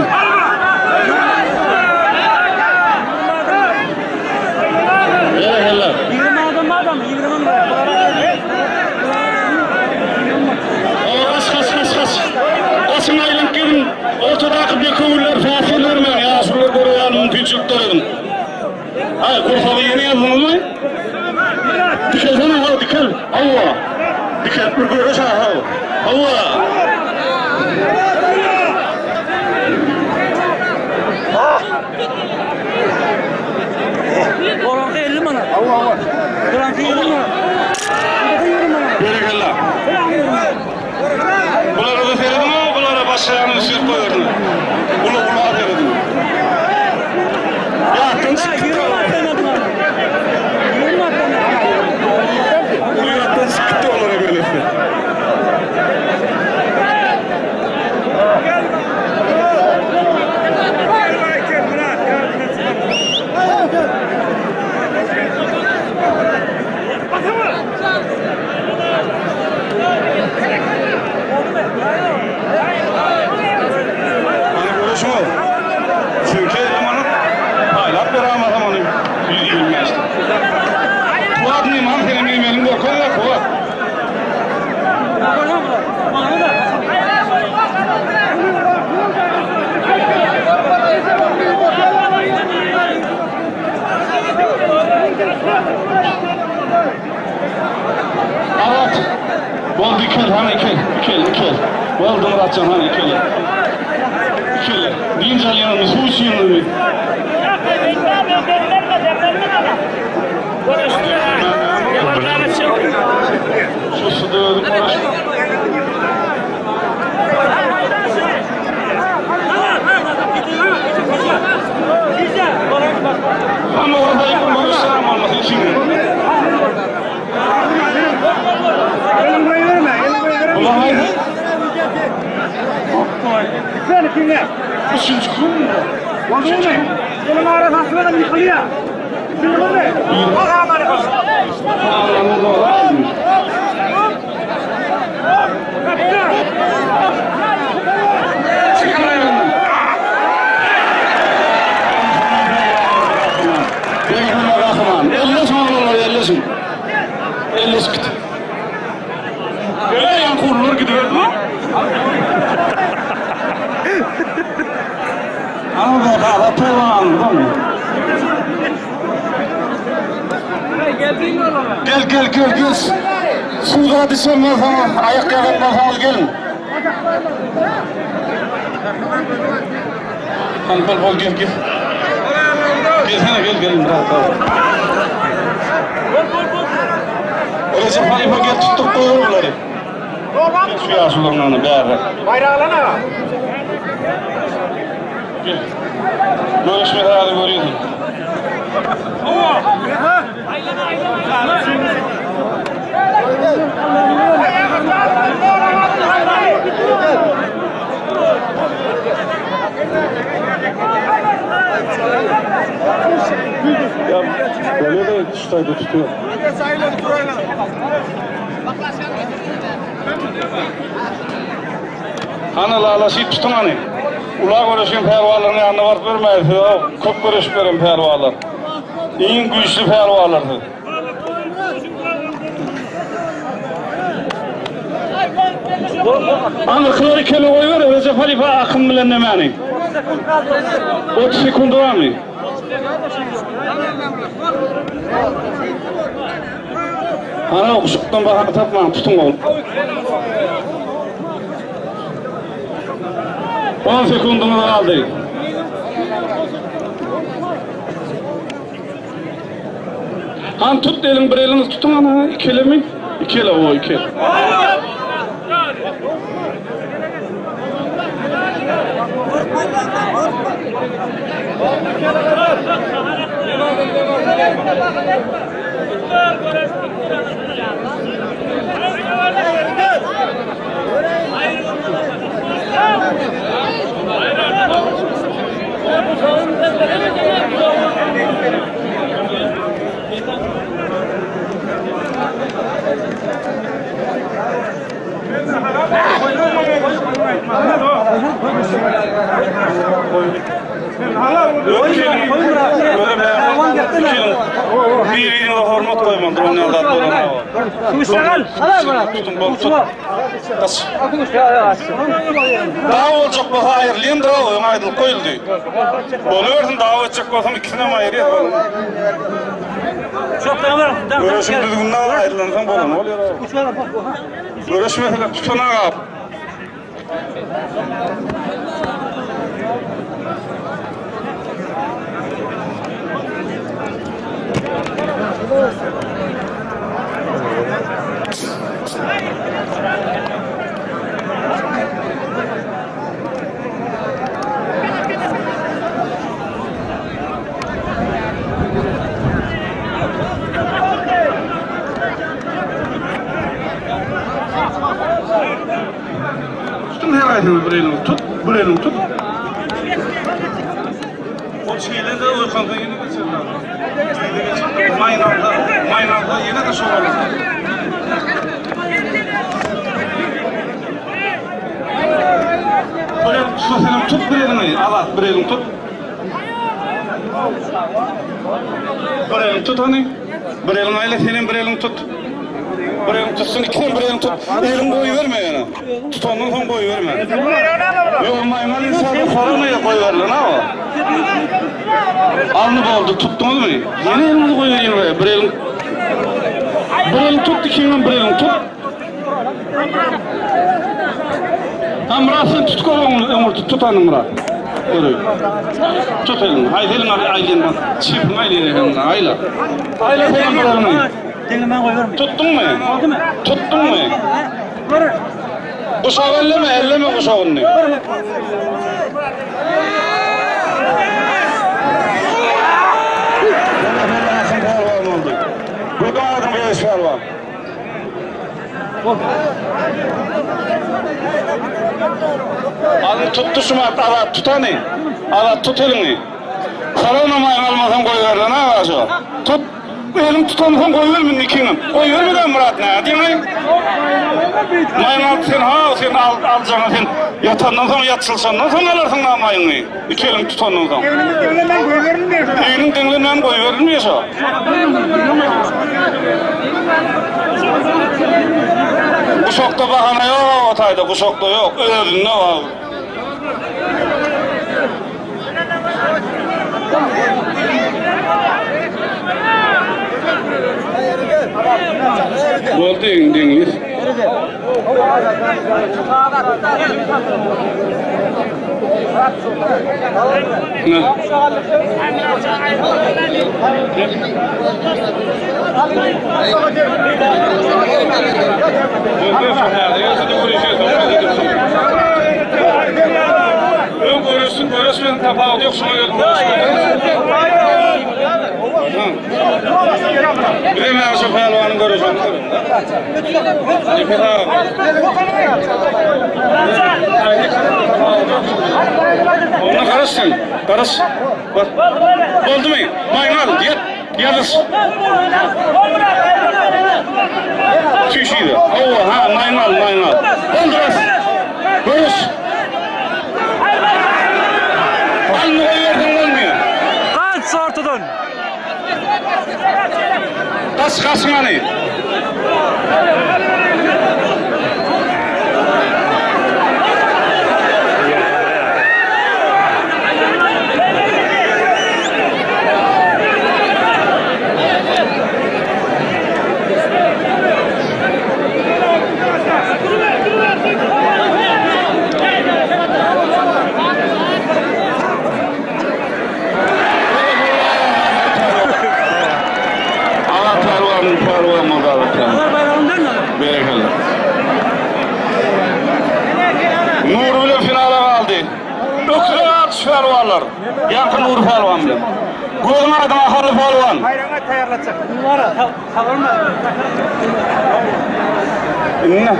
Hele hele. 20 adam adam, 20 manat. Kaç kaç kaç kaç. Kaçın aýlanyp gelin. Ortadaky bekowuller päsgel bermäň. Ýaşulular görýän mümkinçilik döredin. Ay gursagy ýene ýazdyňyzmy? Dikelsene haw dikel. Hawa. Dikel bir görüş ha haw. Hawa. Oranky 50 manat. Oranky 20 manat. 20 manat. Berekella. Bulara da seredin o, bulara başlaýanyny sürüp goýardyn. Ula ula seredin. Ýatdan çykdy. 20 manat oýnadylar. 20 manat oýnadylar. Ýatdan çykdy olara gönesi. Hani görüşüm o. Çünkü elemanı paylap beramazam onu 125. Kuvat mıyım han senin benim elim korkuyor ya kuvat. Evet. Boldy ikel, hany ikel, ikel, ikel. Boldy Muratjan, hany ikel. Ikel. Dynç alýanmy, suw içýänmi? Şu suda öldüm uğraşma. halypa göreşýän bolmasa içiňden. Elin goýberme, elin goýberme. Ulan haýsy? Sen ikiňe. Üçünji kim? Boldumy? Elin arasy açylan ýykylýar. Üçünji boldy. Çykyň aýagyndan. Beghan Gahryman. Elleşiň oglanlar, elleşiň. Elleşip git. Öýe ýaňky gidiberdi. Ana bu da pehliwan. Gel gel gel gel. Suwda düşen bolsaňyz, aýak ýagan bolsaňyz geliň. Hany bol bol gel gel. Gelsene gel gel Murat abi. Recep Halife gel tutdurup goýber bulary. Gel şu ýaşularyň ýanyna bärde. Baýragylan aga. Gel. Görüşme häzir görýärsiň. Ya böyle de tutaydı tutuyor. Hany lalaşyp tutuň hany. Ula göreşen pälwanlaryň ýanyna baryp görmäýsiz siz o köp göreşip beren pälwanlar. Iň güýçli pälwanlar siz. Aňyrkylary kele goýber Rejep halypa akym bilen nemäni. 30 sekundy barmy? Hany guşukdan bahana tapmaň tutuň ogul. 10 sekundyňyz galdy. Han tut elin bir elinizi tutuň ana iki elimi. Iki ele o iki. Bir-birine hormat goýmaly, ondan zat bolanok. Tutun, bol, tut. Gaç. Dawa boljak bolsa aýrylýan dawa, öň aýdylyp goýuldy. Bolubersin, dawa etjek bolsaň ikisinem aýyrýas. Göreşiň düzgüninden aýrylansoň bolany bolýar. Göreş mesele tutanak ap. Tutun her aýdyny bir elini tut, bir elini tut. O şeýle de oýkansa ýene geçerler. Maýyn alsa, maýyn alsa ýene de şol bolar. Bir elini tutsa senem tut bir elini, Azat bir elini tut. Bir elini tut hany. Bir elini aýla senem bir elini tut. Bir elini tutsun, ikisem bir elini tut. Elini goýberme ýöne. Tutandan soň goýberme. Ýok, maýmal insana soramaya goýberlen ha o. Alny boldy, tutduňyzmy? Ýene eliňizi goýberýin we bir elin Bir elini tut, ikiňem bir elini tut. Ha Murat sen tut gör öňüni, öňürti tut hany Murat. Görüň. Tut elini. Haýsy eliňi al, aýlaýyn bak. Çepiňi aýlaýyn elini, aýla. Aýla senem bir elini. Deňlemän goýberme. Tutduňmy? Tutduňmy? Guşagy elleme, elleme guşagyny. Alyň tutdy şumat Azat tut hany. Azat tut eliňi. Salam maýyň almasaň goýberlen aga şo. Tut. Eliň tutansoň goýber mindi ikiňem. Goýbermedä Myrat nädýäňaý? Maýyň al sen ha sen al aljaňa sen ýatandan soň ýatşylşandan soň alarsyň na maýyňy. Iki eliň tutandan soň. Egnimiz deňlemän goýberilmeýär şo. Egniň deňlemän goýberilmeýär şo. Guşakda bahana ýok o taýda guşakda ýok özünde bar. Boldy deňiz. Ne? Öň göreşsin, göreşmesin tapawudy ýok, şuňa gelip Bize näme şu pälwanyň göreşini Nefes aga. Onda garaş sen, garaş. Boldumy? Maýyň al, ýat, ýazyş. Çüýşüýdi. Hawa, ha, maýyň al, maýyň al. Boldy bas. Göreş. Alny goýberseň bolmaýar. Gaç ortadan. Gaç, gaçmany. Ağa pälwan, pälwan boldy Azat pälwan. Berekella. Nury bilen finala galdy. Öküze alkyş pälwanlar. Ýaňky Nury pälwan bilen. Gözüň aýdyň Ahally pälwan. Baýragyňa taýýarlatjak. Indi.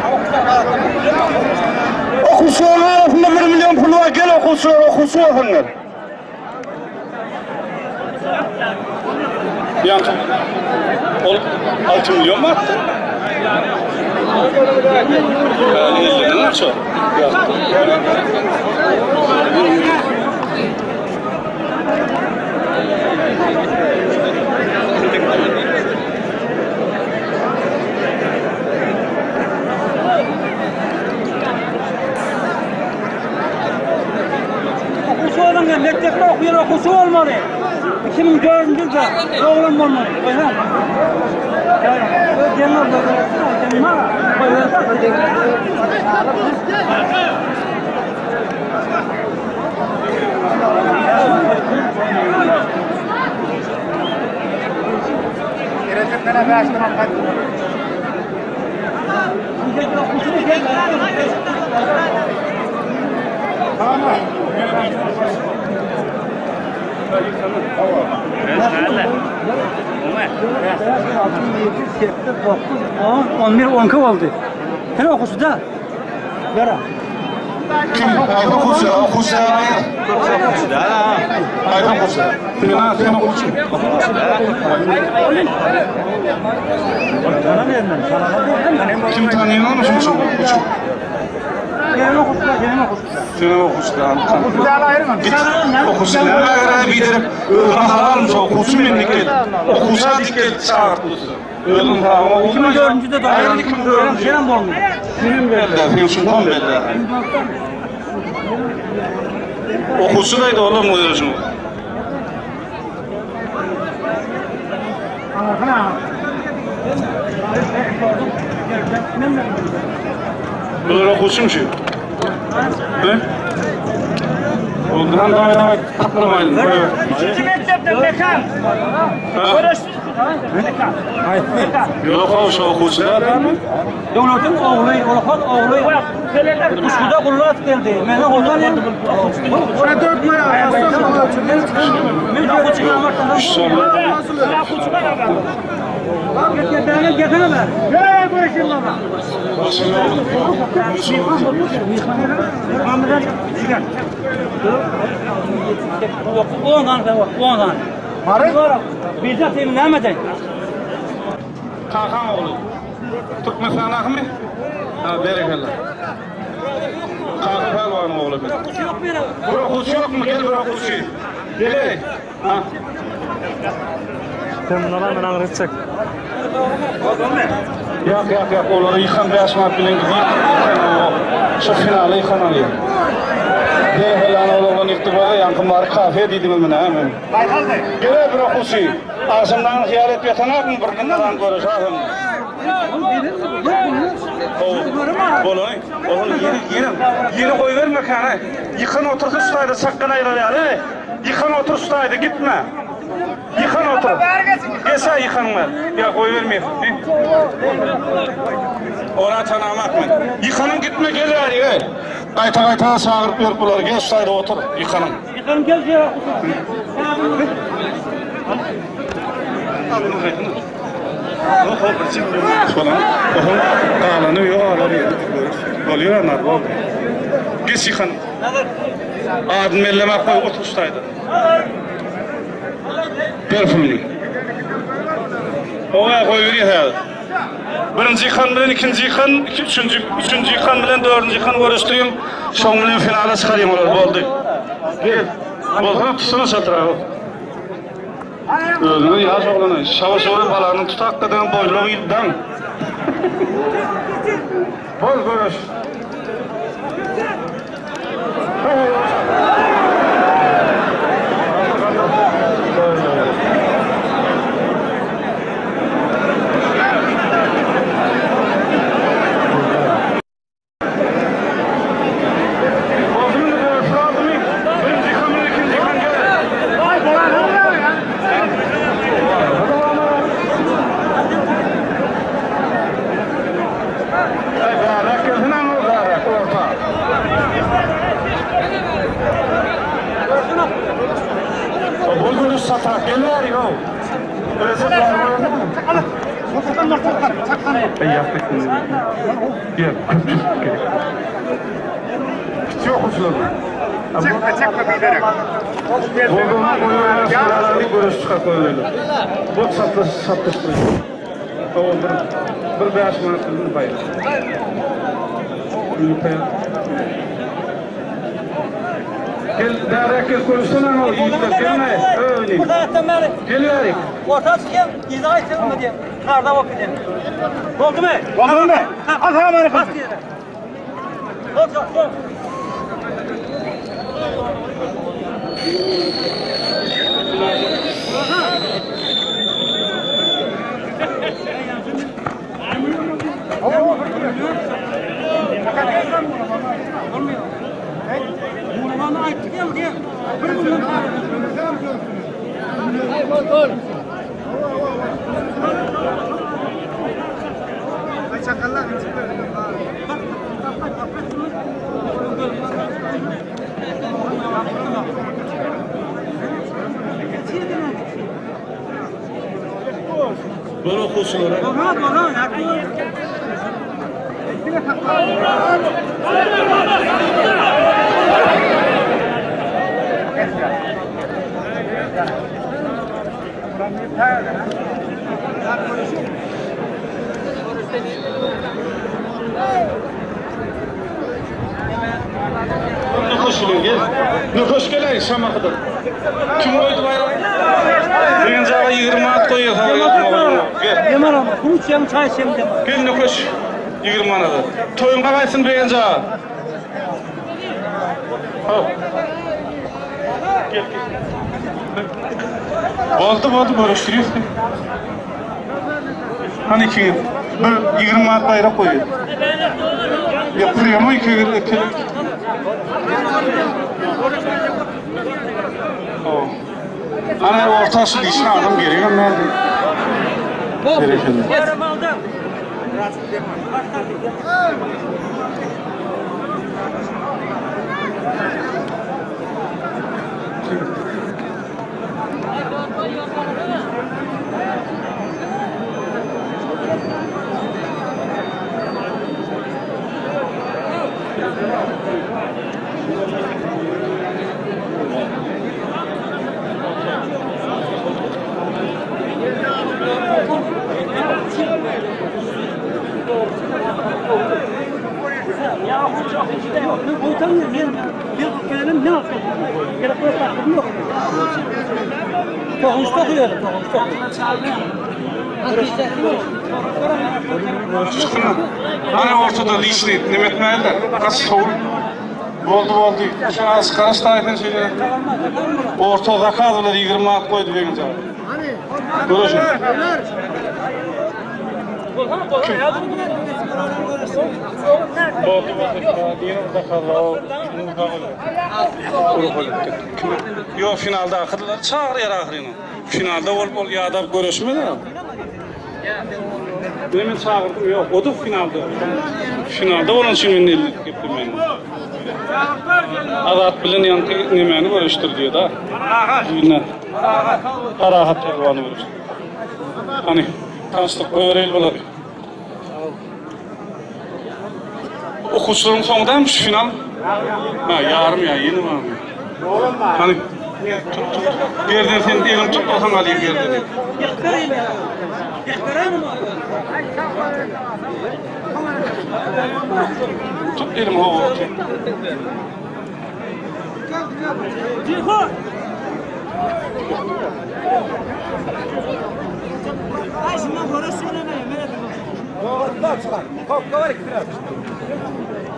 Okuwçylaryň arasynda 1 million pul bar. Gel okuwçylar, okuwçy bolsunlar. Ýaňky ol 6 million mı atdy? Elden aça. Okuwçy bolmaly, mekdepde okuýan okuwçy bolmaly. 2004-nji ýylda doglan bolmaly. Goýsan. Gelecek sene 5 lira kaç. Tamam. 8, 9, 10, 11, 12 oldu. Sen okuwçy da. Bera. Kim? Aýdyň okuwçy, okuwçy. Aýdyň okuwçy. Sen ha, sen okuwçy. Kim tanıyor onu şu okuwçy? Sen okuwçy da, sen okuwçy. Sen okuwçy da. Git. Okuwçy näme gerek biderek özüne halalmyş okuwçy men dikel. Okuwça dikel çagyrtdy. Özüň sag ol. 2004-nji de doglan. Senem bolmaly. Senem belli, sen şundan belli. Okuwçy daýdy olam özüň. Bular okuwçymy şu? He? Oldu han daway daway taplamaýyn. Üçünji mekdepde mekan. Göreşsiz mekan. Ýok, o şu okuwçylar dämi? Döwletiň ogly, Olakan ogly. Kuşkuda gullat geldi. Meni goldan Men okuwçy. Gel gelsene bäri. Gel görüşelim baba. On sany sen on sany. Mary? Biljek seni näme edeýin? Kakaň ogly. Türkmenistan ahymy? Ha, berekella. Kaka pälwanyň ogly. Bir okuwçy ýokmy? Gel bir okuwçy. Gel. Ha. Sen bundan men aňry çek. Ýok, ýok, ýok. Olary ýykan 5 manat bilen gidip, şu finaly ýykan alýar. Behelan olandan ýykdy bolsa, ýaňky Mary kafe diýdiňiz mine, men. Gel bir okuwçy. Agşamdan hyýal etip ýatanakmy bir gündan görüşärin. Bolaý. Oğlum ýeri ýeri ýeri goýberme käne. Ýykan otursa şu taýda çakgan aýrar ýaly. Ýykan otur şu taýda gitme. Ýykan otur. Geçä ýykanyň Ýa goýberme. Ora tanamak men. Ýykanyň gitme gel ýaly. Gaýta gaýta çagyryp ýörüp bulary gel şu taýda otur ýykanyň. Ýykan gel gel. Galany ýok alar ýeri. Bolýar anar boldy. Geç ýykan. Adyny bellemek goý otur şu taýda. Ber puluny. Oňa goýberýär häzir. Birinji ýykan bilen ikinji ýykan, iki, üçünji, üçünji ýykan bilen dördünji ýykan görüşdiriň. Şoň bilen finala çykaryň olary boldy. Gel. Bolsana tutsana çatyragy. Özüňe ýaş oglany, şawa-şawa balanyň tutakgadan boýlak ýyldaň. Bol görüş. Kiçi okuwçylar. Çekme çekme biderek. Görüş çykaryp goýbereli. Bu satlyş satlyşdyr. O bir bir 5 manat bilen baý. Gel bäräk gel görüşsene o ýigitler gelme. Öýni. Bu saatdan bäri Gel bärik. orta çykýan, yza gaýtsaň diýen. Karda bolup gidýän. Boldumy? Boldumy? Assalamu alaykum. Bas diýene. Bol, bol. Bol okuwçylara. Bolan, bolan, haklı. Nökeş bilen gel. Nökeş gel Şamahydan. Kim goýdy baýragy? Birinji aga 20 manat goýýar, habar Gel. Yemen ama, su içelim, çay içelim deme. Gel Nökeş 20 manada. Toýuň gaýsyn begenji aga. Hop. Gel gel. Boldy boldy görüşdürýäs. Hani iki bir 20 manat baýrak goýýar. Ya prýomoý iki iki. Ana orta şu dişli adam gerek mi? Berekella. Yerim aldım. Hany ortada lişni neme etmäliler. Gaç sowul. Boldy boldy. Sen az garaş daýy sen şeýle. Orta zakaz bilen 20 manat goýdy beginje. Görüşün. Boldy boldy. Diýen zakaz o. Ýok finalda ahyrlar çagyrýar ahyryny. Finalda bolup ol ýadap görüşmedi. Men çagyrdym ýok. O da finalda. Finalda bolan üçin men elli geplemeýin. Azat bilen ýaňky nemäni görüşdir diýdi da. Ýene. Parahat pälwany görüşdir. Hany, tanyşdyk goýbereli bulary. Okuwçylaryň soňy dämi şu final? Ha, ýarym ýa ýene barmy? Hany, tut tut. Gerden sen elini tut bolsaň alyň gerdeni. Tut elimi hawa.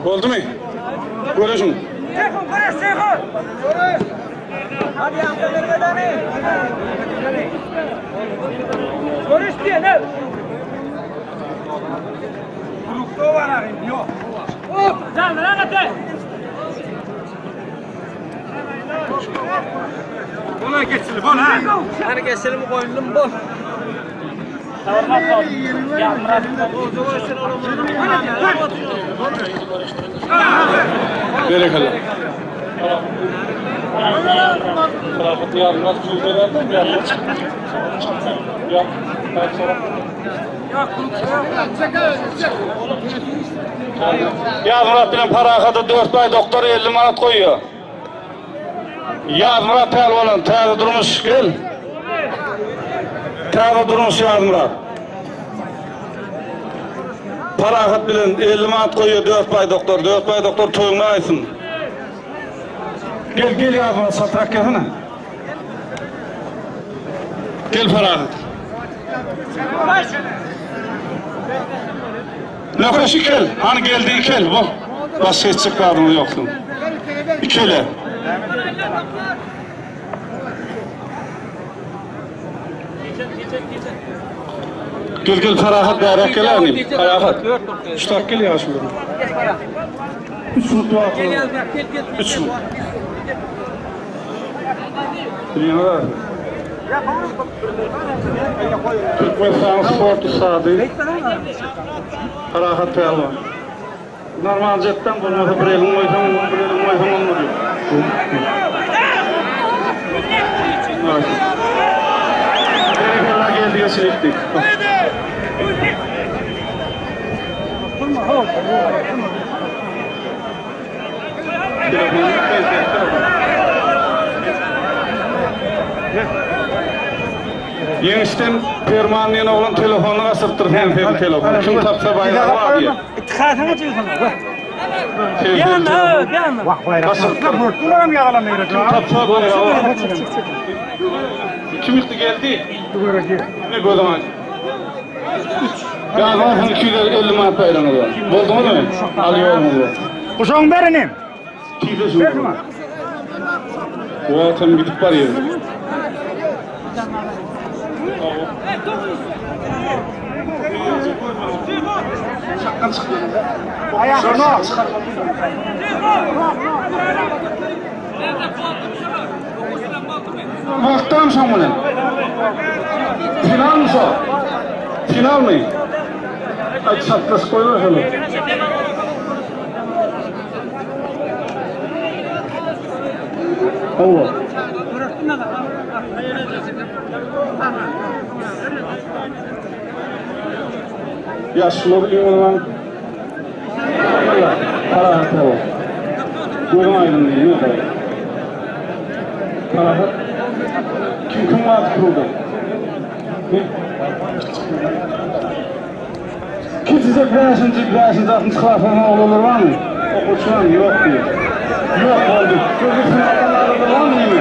Boldumy? Görüşün. Seyfun, görüş, Seyfun! Görüş! Hadi ýa, bermedani. Görüş diýen, el. Grupda var ahim, yok. Hop, canına gate. Bola geçili, bol ha. Hani geçelim koyundum bol. Berekella. Parahat ýarymlar jüýjelerden ýarym çykdy. Ýa, Ýazmyrat bilen Parahada Dörtbaý doktor 50 manat goýýar. Ýazmyrat pälwanan, täze durmuş gel. Täze durmuş Ýazmyrat. Parahat bilen 50 manat goýýar Dörtbaý doktor. Dörtbaý doktor toýuňy aýtsyn. Gel, gel Ýazmyrat, satrak gelsene. Gel Parahat. Nökeş ikel, hany geldi ikel, bol. Başga etjek zadyňyz ýoksun. Ikele. Gel gel Parahat bäräk gel ani. Parahat. Şu tak gel ýaşuly. Üç minut wagt. Üç minut. Türkmenistanyň sport ussady Parahat Pälwan. Normal jetden bolmasa bir eliň goýsaň, bir eliň goýsaň olmady. Berekella geldi geçiripdik. Ýeňişden Perman diýen oglan telefonyny gaçyrypdyr sen sen telefon. Kim tapsa baýragy bar diýip. Itikasyňa çyksana. Ýanna, ýanna. Wah baýrak. Buram ýagalamayra. Kim tapsa baýragy bar. Kim ýykdy geldi? Ne gözüň aç. Ýa var 250 manat baýragyňyz bar. Bolduňyzmy? Al ýoluňyz bar. Guşagyň ber inim. Tizde şu. Wagtam gidip barýar. Çakdan çykdy. Aýagyny. Wagtdan soň bilen. Finalmy şo? Finalmy? Aý çatlaş goýber şony. Hawa. Ýaşlar ýygnanan Parahat bol. Gözüň aýdyň diýme. Parahat. Kim kim var kuruldu? Kiçijek bäşinji, bäşinji, altynjy klasdan oglanlar barmy? Okuwçy barmy? Ýok diýýär. Ýok, boldy. Sözü finaldan arada barmy neme?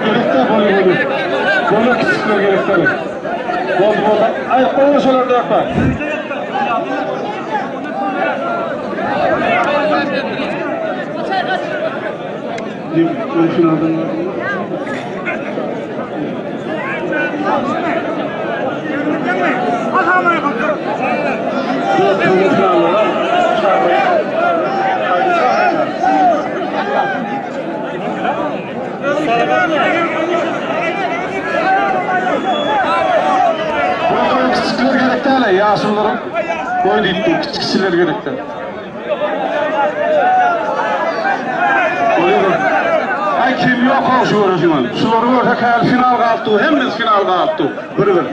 Gerekde bolýar bolýar. Bolýar kiçikler gerekde. Boldy boldy. Aý, gowy şolar da ýakma. Finaldan. Kiçikler gerek däl, ýaşulular goý diýip dur, kiçiler gerek däl. Ay kim yok o şu görüşüňe. Şulary görse käl final galypdy, hemmesi final galypdy. Bir-bir.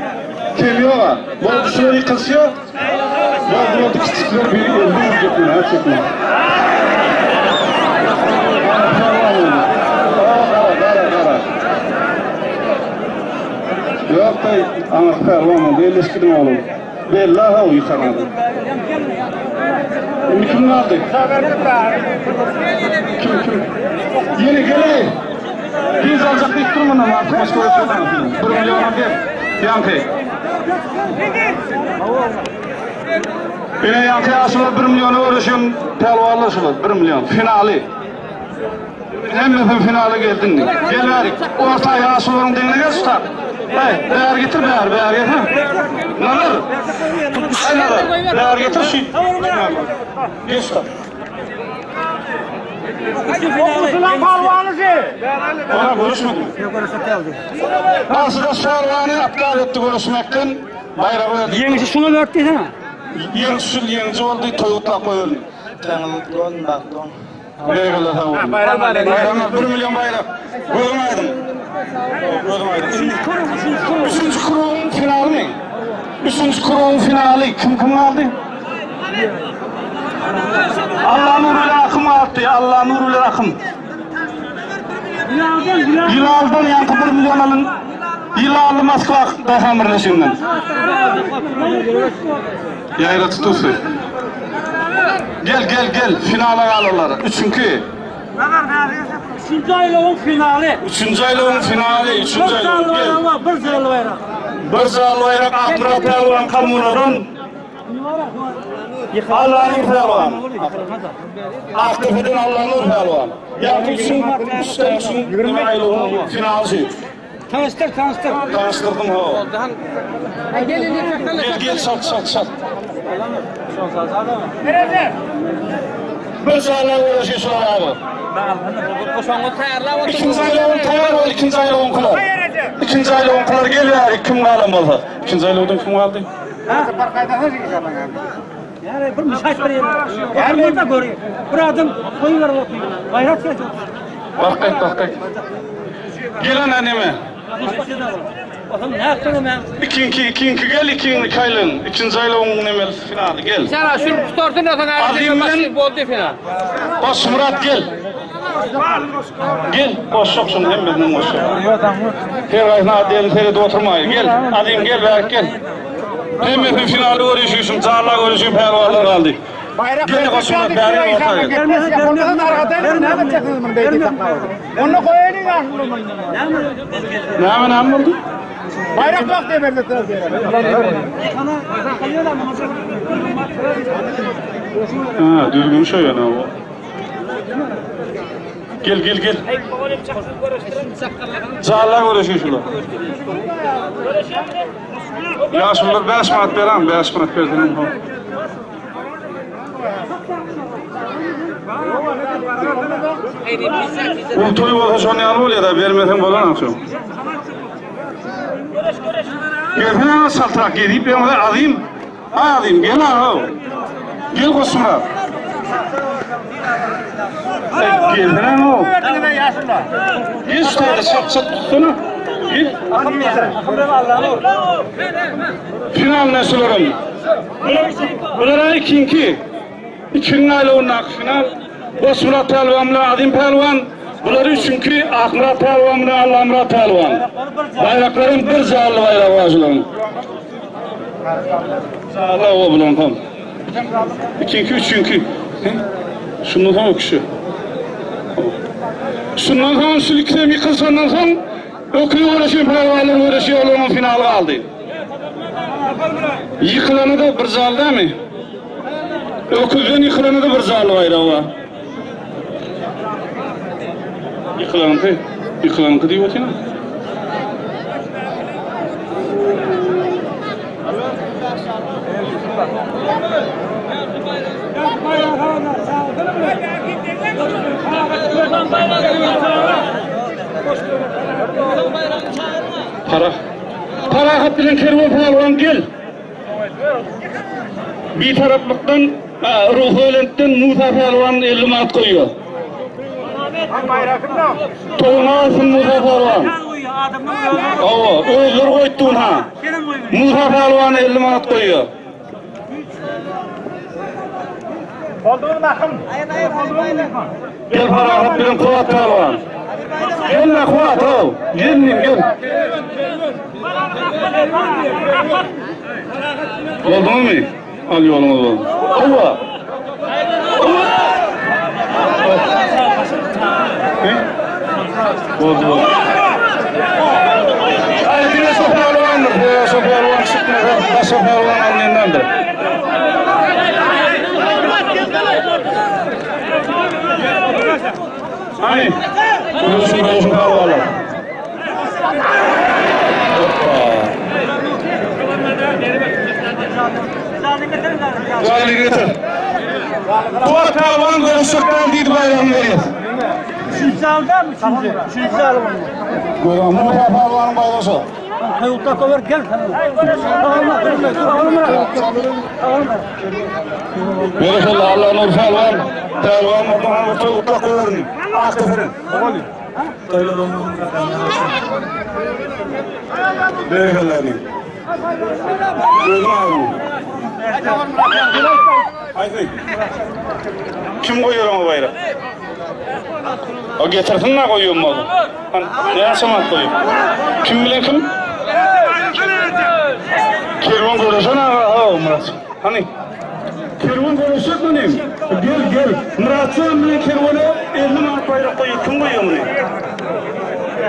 Kim yok ha? Boldy şular ýykylşýar. Boldy boldy kiçikler bir elli urjak meni, ha çekme. Gara, gara, gara. Yok day, aňyrsy pälwan boldy, elleşkidiň oglum. Bella haw ýykan adam. Indi kim galdy? Kim kim? Ýene gel. Biz aljak diýip dur mundan artyk başga göçmez. Bir milliona ber. Ýaňky. Ine ýaňky ýaşular 1 milliona görüşen pälwanlar şular 1 million finaly. Hemmesi finala geldi indi. Gel bärik. Orta ýaşularyň deňine gel şu Hey, bäri getir bäri, bäri getir. Nazar. Ay Nazar, bäri getir şu. Geç şu. Okusulan palwanysy. Ona görüşmedim. Garşydaş pälwany aptal etdi görüşmekden. Baýragy berdi. Ýeňişi şuňa berdi diýsene. Ýeňiş şul ýeňiji boldy, toý gutlap goýberdi. Toýuňyz gutly bolsun, bagtly boluň. Berekella sag boluň. Baýram 1 million baýrak. Gözüň aýdyň. Gözüň aýdyň. Üçünji krugyň finalymy? Üçünji krugyň finaly kim kim galdy? Allanur bilen Akym galdy. Allanur bilen Akym. Ýylaldan ýaňky 1 million alyn. Ýylally Moskwa daýhan birleşiginden. Ýaýra tutusy. Gel gel gel finala galanlar. Üçünki. Üçünji aýlawyň finaly. Üçünji aýlawyň finaly. Üçünji Bir aýlawyň. janly Gel. baýrak bar, bir janly baýrak. Bir janly baýrak Akmyrat pälwan kommunadan. Allanur pälwan. Akdepeden Allanur pälwan. Ýaňky üçün, üçden üçün aýlawyň finaly. Tanyşdyr, tanyşdyr. Tanyşdyrdym ho. Gel gel çalt çalt çalt. Bir janly görüşü şular abi. İkinci aýlawyň taýýar ol, ikinji aýlawyňkylar. Ikinji aýlawyňkylar gel bäri kim galan bolsa. Ikinji aýlawdan kim galdy? Yani bir müsait bir yer. Yani burada görüyor. Bir adım koyuyor oturuyor. Bayrak gelecek. Bak gaýt, bak gaýt. Gelen aneme. Bakalım ne yaptın ben? İkinki, ikinki gel, ikinki aýlawyň. İkinji aýlawyň nemesi finaly gel. Sen şunu tutartın da sen Azim bilen- boldu final. Goş Murat gel. Gel, goşjak şunu hemmesinden goşjak. Her gaýsyna adyny seredip oturmaý. Gel, Azim gel, bärik gel. Hemmesi finaly görüşüşüm, canla görüşüm, pälwanlar galdy. Bayrak Gel Goş Murat, bärik ortaya gel. Yapılmasın arkadayım. Ne yapacaksınız bunu belki saklamadın? Onu koyalım ya. Näme näme boldy? Bayrak yok diye verdi. Ha, düzgün şey yani o. Gel gel gel. Canla görüşün şular. Ya şular 5 manat beren, 5 manat berdim. Bu toy bolsa şony ýaly bolýar da bermesen bolan akşam. Gelsene saltrak gelip ýa azim. Azim gel ha. Gel goşmura. Gelsene o. Gel şu taýda çat çat tutsana. Gel. Final näselerim. Bular ikinki. Ikinci aýlawyndaky final. Goşmurat pälwan bilen Azim pälwan. Bular üçünkü Akmyrat pälwan bilen Allamyrat pälwan. Baýraklaryň bir janly baýragy bar şularyň. Sağ ol bulan kom. Ikinki, üçünki. Şundan soň öküşi. Şundan soň şu ikisem ýykylşandan soň öküz göreşen pälwanlar göreşýär, olaryň finaly galdy. Ýykylany-da bir jal dämi? Öküzden ýykylany-da bir jally baýragy bar. Ýykylanyňky, ýykylanyňky diýip otyryn. Para. Parahat bilen Kerwen pälwan gel. Bitaraplykdan Ruhubelentden Musa pälwan 50 manat goýýar. Toýuňa alsyn Musa pälwan. Hawa, özleri goýupdy ha. Musa pälwan 50 manat goýýar. Gel Parahat bilen Kuwat pälwan. Gelme Kuwat, haw. Gel gel. Bolduňyzmy? Al ýoluňyz bolsun. Hawa. Boldy boldy. Aý diňe şu pälwandyr. Şu pälwan çykmasa başga pälwan alnyndandyr. Hany? Şu pälwanlar. Jallyny getir. Kuwat pälwan görüşjek däl diýdi baýragyny berýär. Üçünji zalda mı üçünji? Üçünji zal mı? Görüň, Musa pälwanyň baýragy şo. Toýukda kower gel. Berekella Allanur pälwan. Pälwan Muhammet Toýukda kowerin. Ak teperin. Berekella. Gözüň aýdyň. Aýdy. Kim goýar oňa baýrak? O getirsin na goýuň bolsa. Näçe manat goýuň? Kim bilen kim? Kerwen göreşen aga, ha Murat. Hany? Kerwen göreşjek muny. Gel, gel. Muratjan bilen Kerwene 50 manat baýrak goýuň. Kim goýýar muny?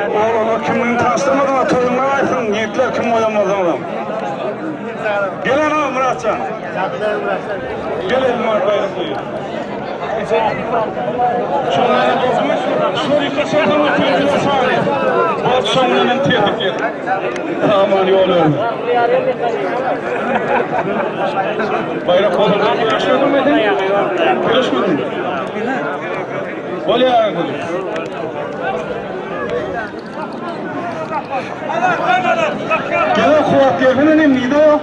Oglana kimligini tanyşdyrmadyň-a, toýuňa aýtsyn, ýigitler kim goýan bolsaňyzam. Gel ana, Myratjan. Gel 50 manat baýrak goýuň. Şonda dostumyz, şol ýykyşardan ötürdiler şany. Bol şoň bilen tertip ýer. Aman ýol ber. Baýrak bolanda görüşmediňmi sen? Görüşmediňmi? Bolýar. Gel Kuwat gelsene inim nide o?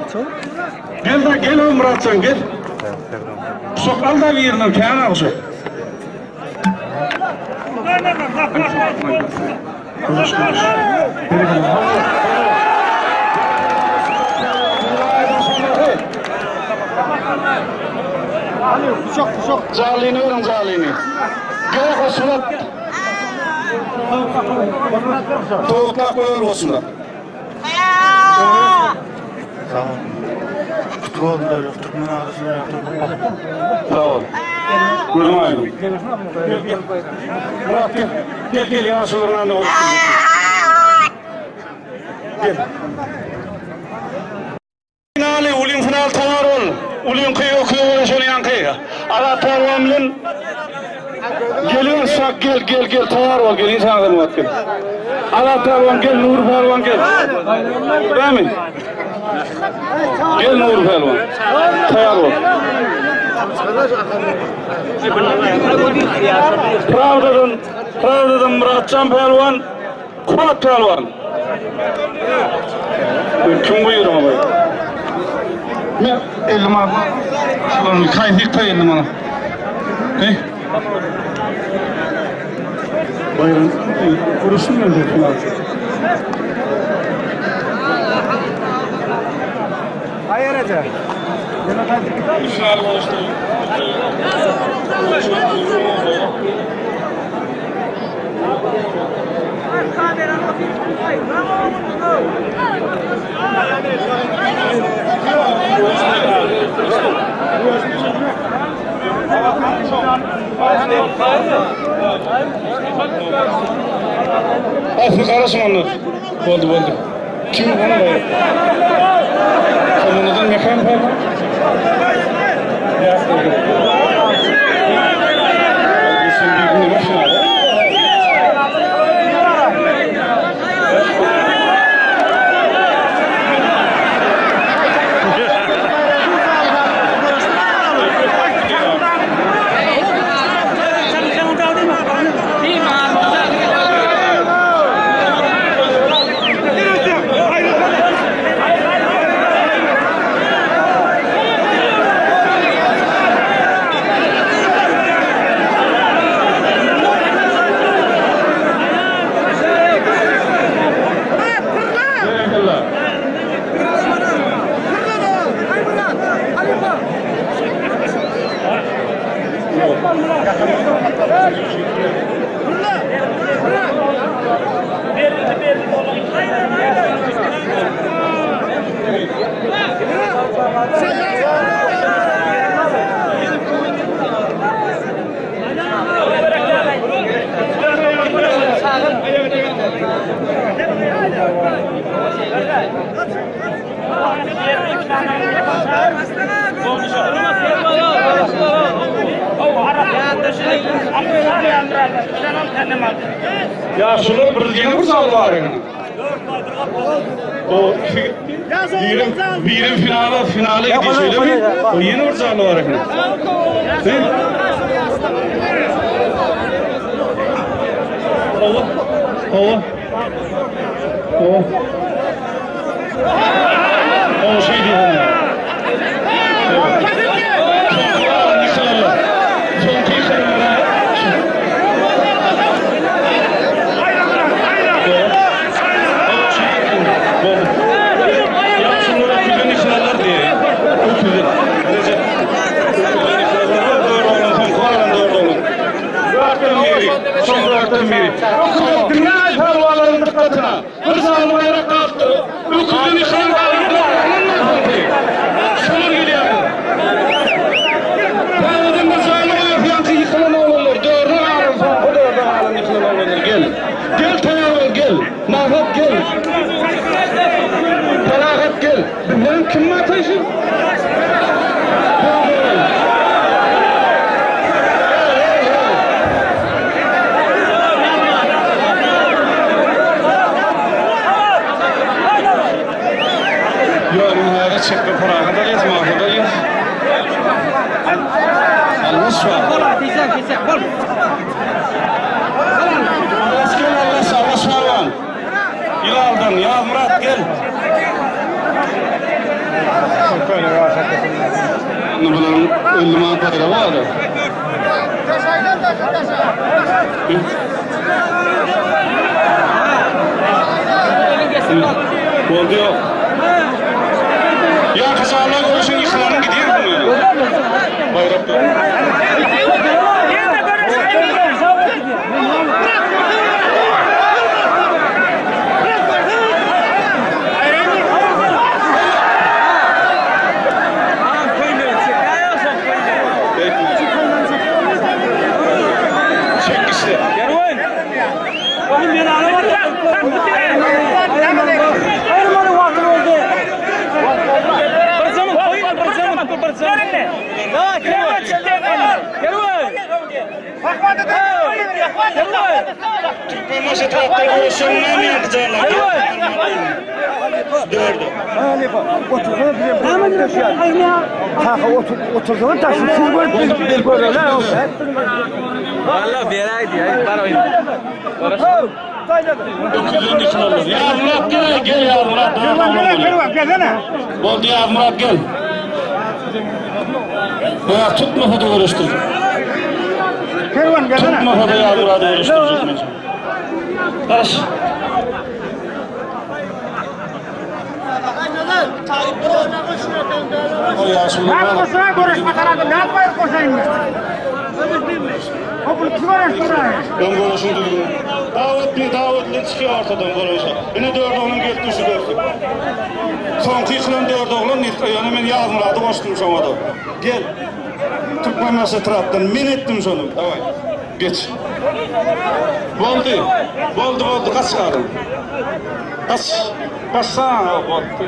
Gel da gel o Muratjan gel. Guşak al da birinden kän al guşak. Görüş görüş. Jalyny görüň jalyny. Gel goşulat. Towuklak goýar goşulat. Sag ol. Gözüň aýdyň. Murat gel. Gel gel ýaşulylaryň ýanyna bolup Gel. Finaly, ulyň final tayar ol. Ulyňky öküz bolan şol ýaňky. Azat pälwan bilen Geliň sak gel gel gel tayar ol gelin saňa Murat gel. Azat pälwan gel Nur pälwan gel. Dämi? Gel Nur pälwan. Tayar ol. Pravdadan Pravdadan Muratjan pälwan Kuwat pälwan. Kim goýar oňa? Men 50 manat. Şularny kaýsy ýykda 50 manat. He? Baýram uruşun men bu Hayır Ece. Asly garaşyň onda. Boldy, boldy. Kim ona baýrak? Kommunadan Mekan pälwan. Ýa, Ya şular bir ýene bir zal bar eken. O birim birim finala finale gidiyor şöyle mi? O ýene bir zal bar eken. Hawa. Hawa. Hawa. O şey diýýär. Dünya pälwanlaryň dykgatyna bir sany baýrak galypdyr. Öküzden ýykylan Şolar gelýär. Täzeden bir sany goýup ýaňky ýykylan oglanlar, dörde galan, soňky dörde galan ýykylan oglanlar gel. Gel taýýar gel. Mahat gel. Parahat gel. Bizden kim ataýşy? Ýörüň häzir çekme Parahat alýas, Mahat alýas. Allas var. Allas gel, Allas, Allas pälwan. Ýylaldan, Ýazmyrat gel. Indi bularyň 50 manat baýragy bar. Boldy ýok. Ýa kazanlar görüşün ýykylanyň gidýär bu. Baýrak Çek işte. Türkmenbaşy tarapdan görüşen näme ýaňky Dördü. Oturduğun taşı siz görüp biz görelim. Valla beraydi ya. Öküzden ýykylanlar. Ya Murat gel, gel ya Murat. Gelsene. Boldy ya Murat gel. Ya tutmasa da görüştür. Kervan gelsene. Tutmasa da ya Murat'ı görüştürecek. Garaş. O ýaşuly Ne yapmasına görüşme tarafı ne yapmayı koşayım ben? O bu kim görüştürüyor? Ben görüşün düzgün. Davetli, davetli çıkıyor ortadan görüşe. Yine dört oğlun gelip düşü görsün. Soňky ýykylan dört oglan, ýöne men Ýazmyrady goşdum şoňa da. Gel. Türkmenbaşy etrapdan. Men etdim şony. Daway. Geç. Boldy. Boldy, boldy. Gaç galyň. Gaç. Gaçsaň, boldy.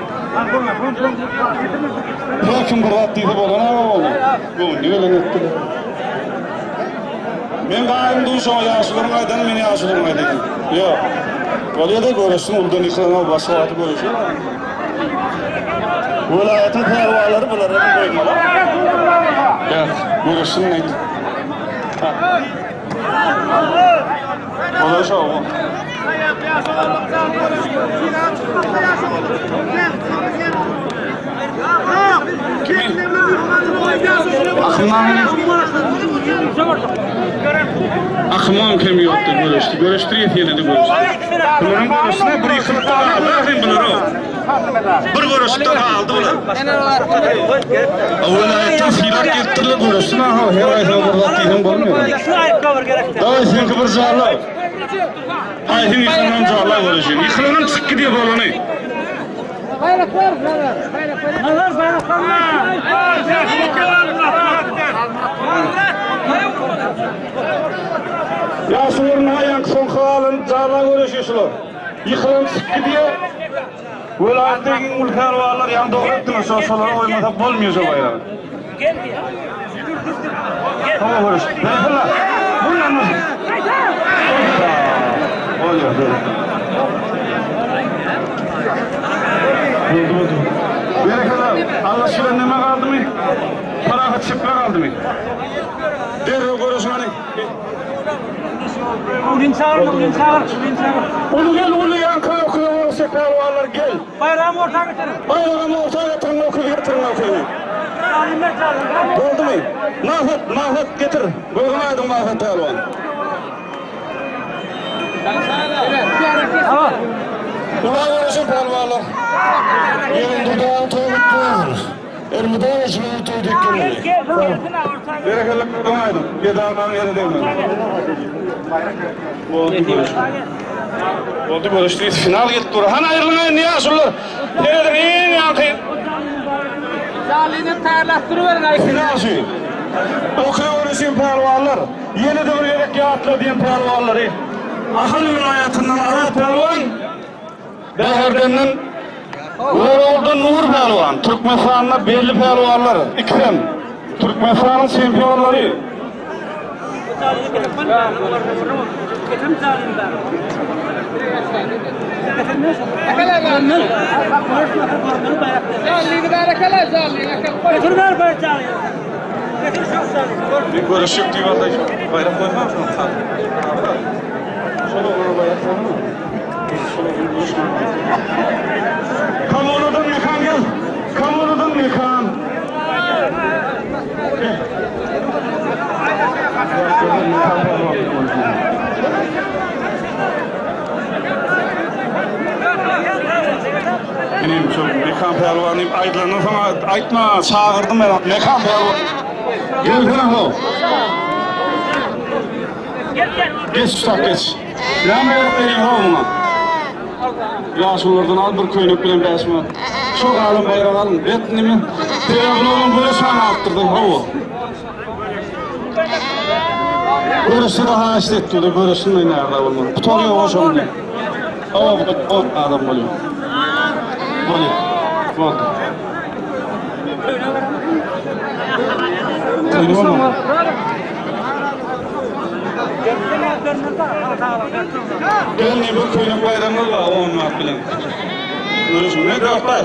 Her kim bir zat diýse bolan aga boldy. Göwnüne gelen etdiler. Men gaýym duşaňa ýaşularyň aýdany men ýaşularyň aýdany. Ýok. Bolýa-da göreşsin uldan ýykylan başga wagty göreşer. Welaýatyň pälwanlary bulara goýmaly. Ýok, göreşsin aýt. Bolar şo. Akymam kem ýokdy göreşdi. Göreşdirýär ýene-de göreşdi. Bularyň göreşine bir ýykylyp galdy ahyryn bular o. Bir göreşde galdy bular. Welaýatdan sylag gelipdirler göreşsin aha her aýsa bir zat diýseň bolmaýar. Daway seňki bir jala. Aýsyň ýykylanam jala göreşin. Ýykylanam çykyp gidýär bolany. Bayraklar, bayraklar. Bayraklar. Ýaşularyň aýanky soňky galan jala göreşi şular. Ýykylan çykyp gidýär. Welaýatda iň uly pälwanlar ýaňy dogry aýtdyňyz, şo şolara goýmasak bolmaýar şo baýragy. Hawa görüş. Berekella. Bur ýanyna. Bolýar, bolýar. Boldy, boldy. Berekella. Allah şular neme galdymy? Parahat çekme galdymy? Derrew görüşiň hany. Ulyn çagyr, ulyn çagyr, ulyn çagyr. Uly gel, uly ýaňky öküze görüşjek pälwanlar gel. Baýragy orta getiriň. Baýragam orta getiriň, öküzi getiriň, öküzi. Boldumy? Mahmut, Mahmut getir. Gözüň aýdyň Mahmut pälwan. Ula görüşen pälwanlar. Ýeriň dudagyň toý gutly bolsun. Elmydama şunuň toý dek gelmeli. Berekella gözüň aýdyň. Gedaýlaryň ýere degmedi. Boldy görüşdi. Boldy görüşdi. Final gelip dur. Hany aýrylyň indi ýaşulular. Serediň iň ýaňky. Zalyny taýýarlap duruberiň aý. Final şu. Okey görüşýän pälwanlar. Ýene-de bir gezek ýatladýan pälwanlary. Ahal welaýatyndan Azat pälwan. Bäherdenden Görogludan Nur pälwan, Türkmenistanda belli pälwanlar, ikisem Türkmenistanyň çempionlary. Bir görüşük diýip aldy. Baýrak goýma şoň sag. Şola baýrak goýma. Kommunadan mekan gel. Kommunadan mekan. Inim şu Mekan pälwan diýip aýdylandan soň aýtma, çagyrdym men Mekan pälwan. Gelsene ho. Geç ussat geç. Näme gerek berýäň how muňa? Ýaşululardan al bir köýnek bilen 5 manat. Şo galan baýragy alyň. Bet nime? Sebäbi onuň göreş hany artdyrdy hawa. Göreşde de haýyşt etdi, göreşin näme bolmaly. Gutar ýok şoň. Hawa, bu adam bolýar. Bolýar. Boldy. Gelni bir köýnek baýragyňyz bar on manat bilen. Görüşün. Ne dörtbaý?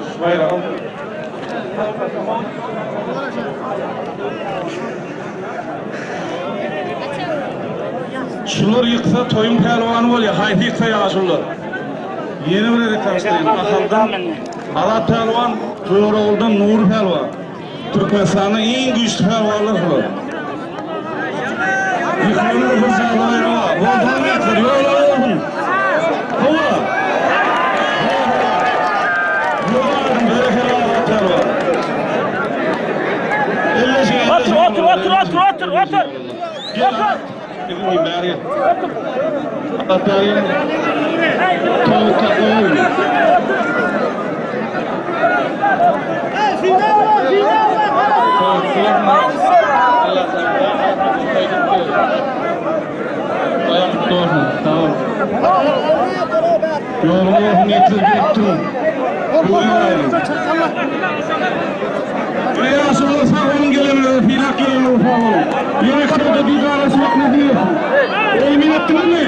Şu baýragy al. Şular ýyksa toýuň pälwany bolýar. Haýsy ýyksa ýaşulular. Ýene bir gezek tanyşdyraýyn. Ahaldan Azat pälwan, Göroguldan Nury pälwan. Türkmenistanda iň güýçli pälwanlar şular. Ýykylanlar bir jaýda aýra bar. Bolduňyz ýatlar, ýola bolsun. Hawa. Otur, otur, otur, otur, otur, otur. Otur. Gutly bolsun. Sag bol. Ýoluň bolsun ýetip gelip duruň. Ýaşulular sag boluň gelenlere sylap gelenlere sag boluň. Ýene şurada didarlaşmak nesip etsin. Emin etdiňizmi?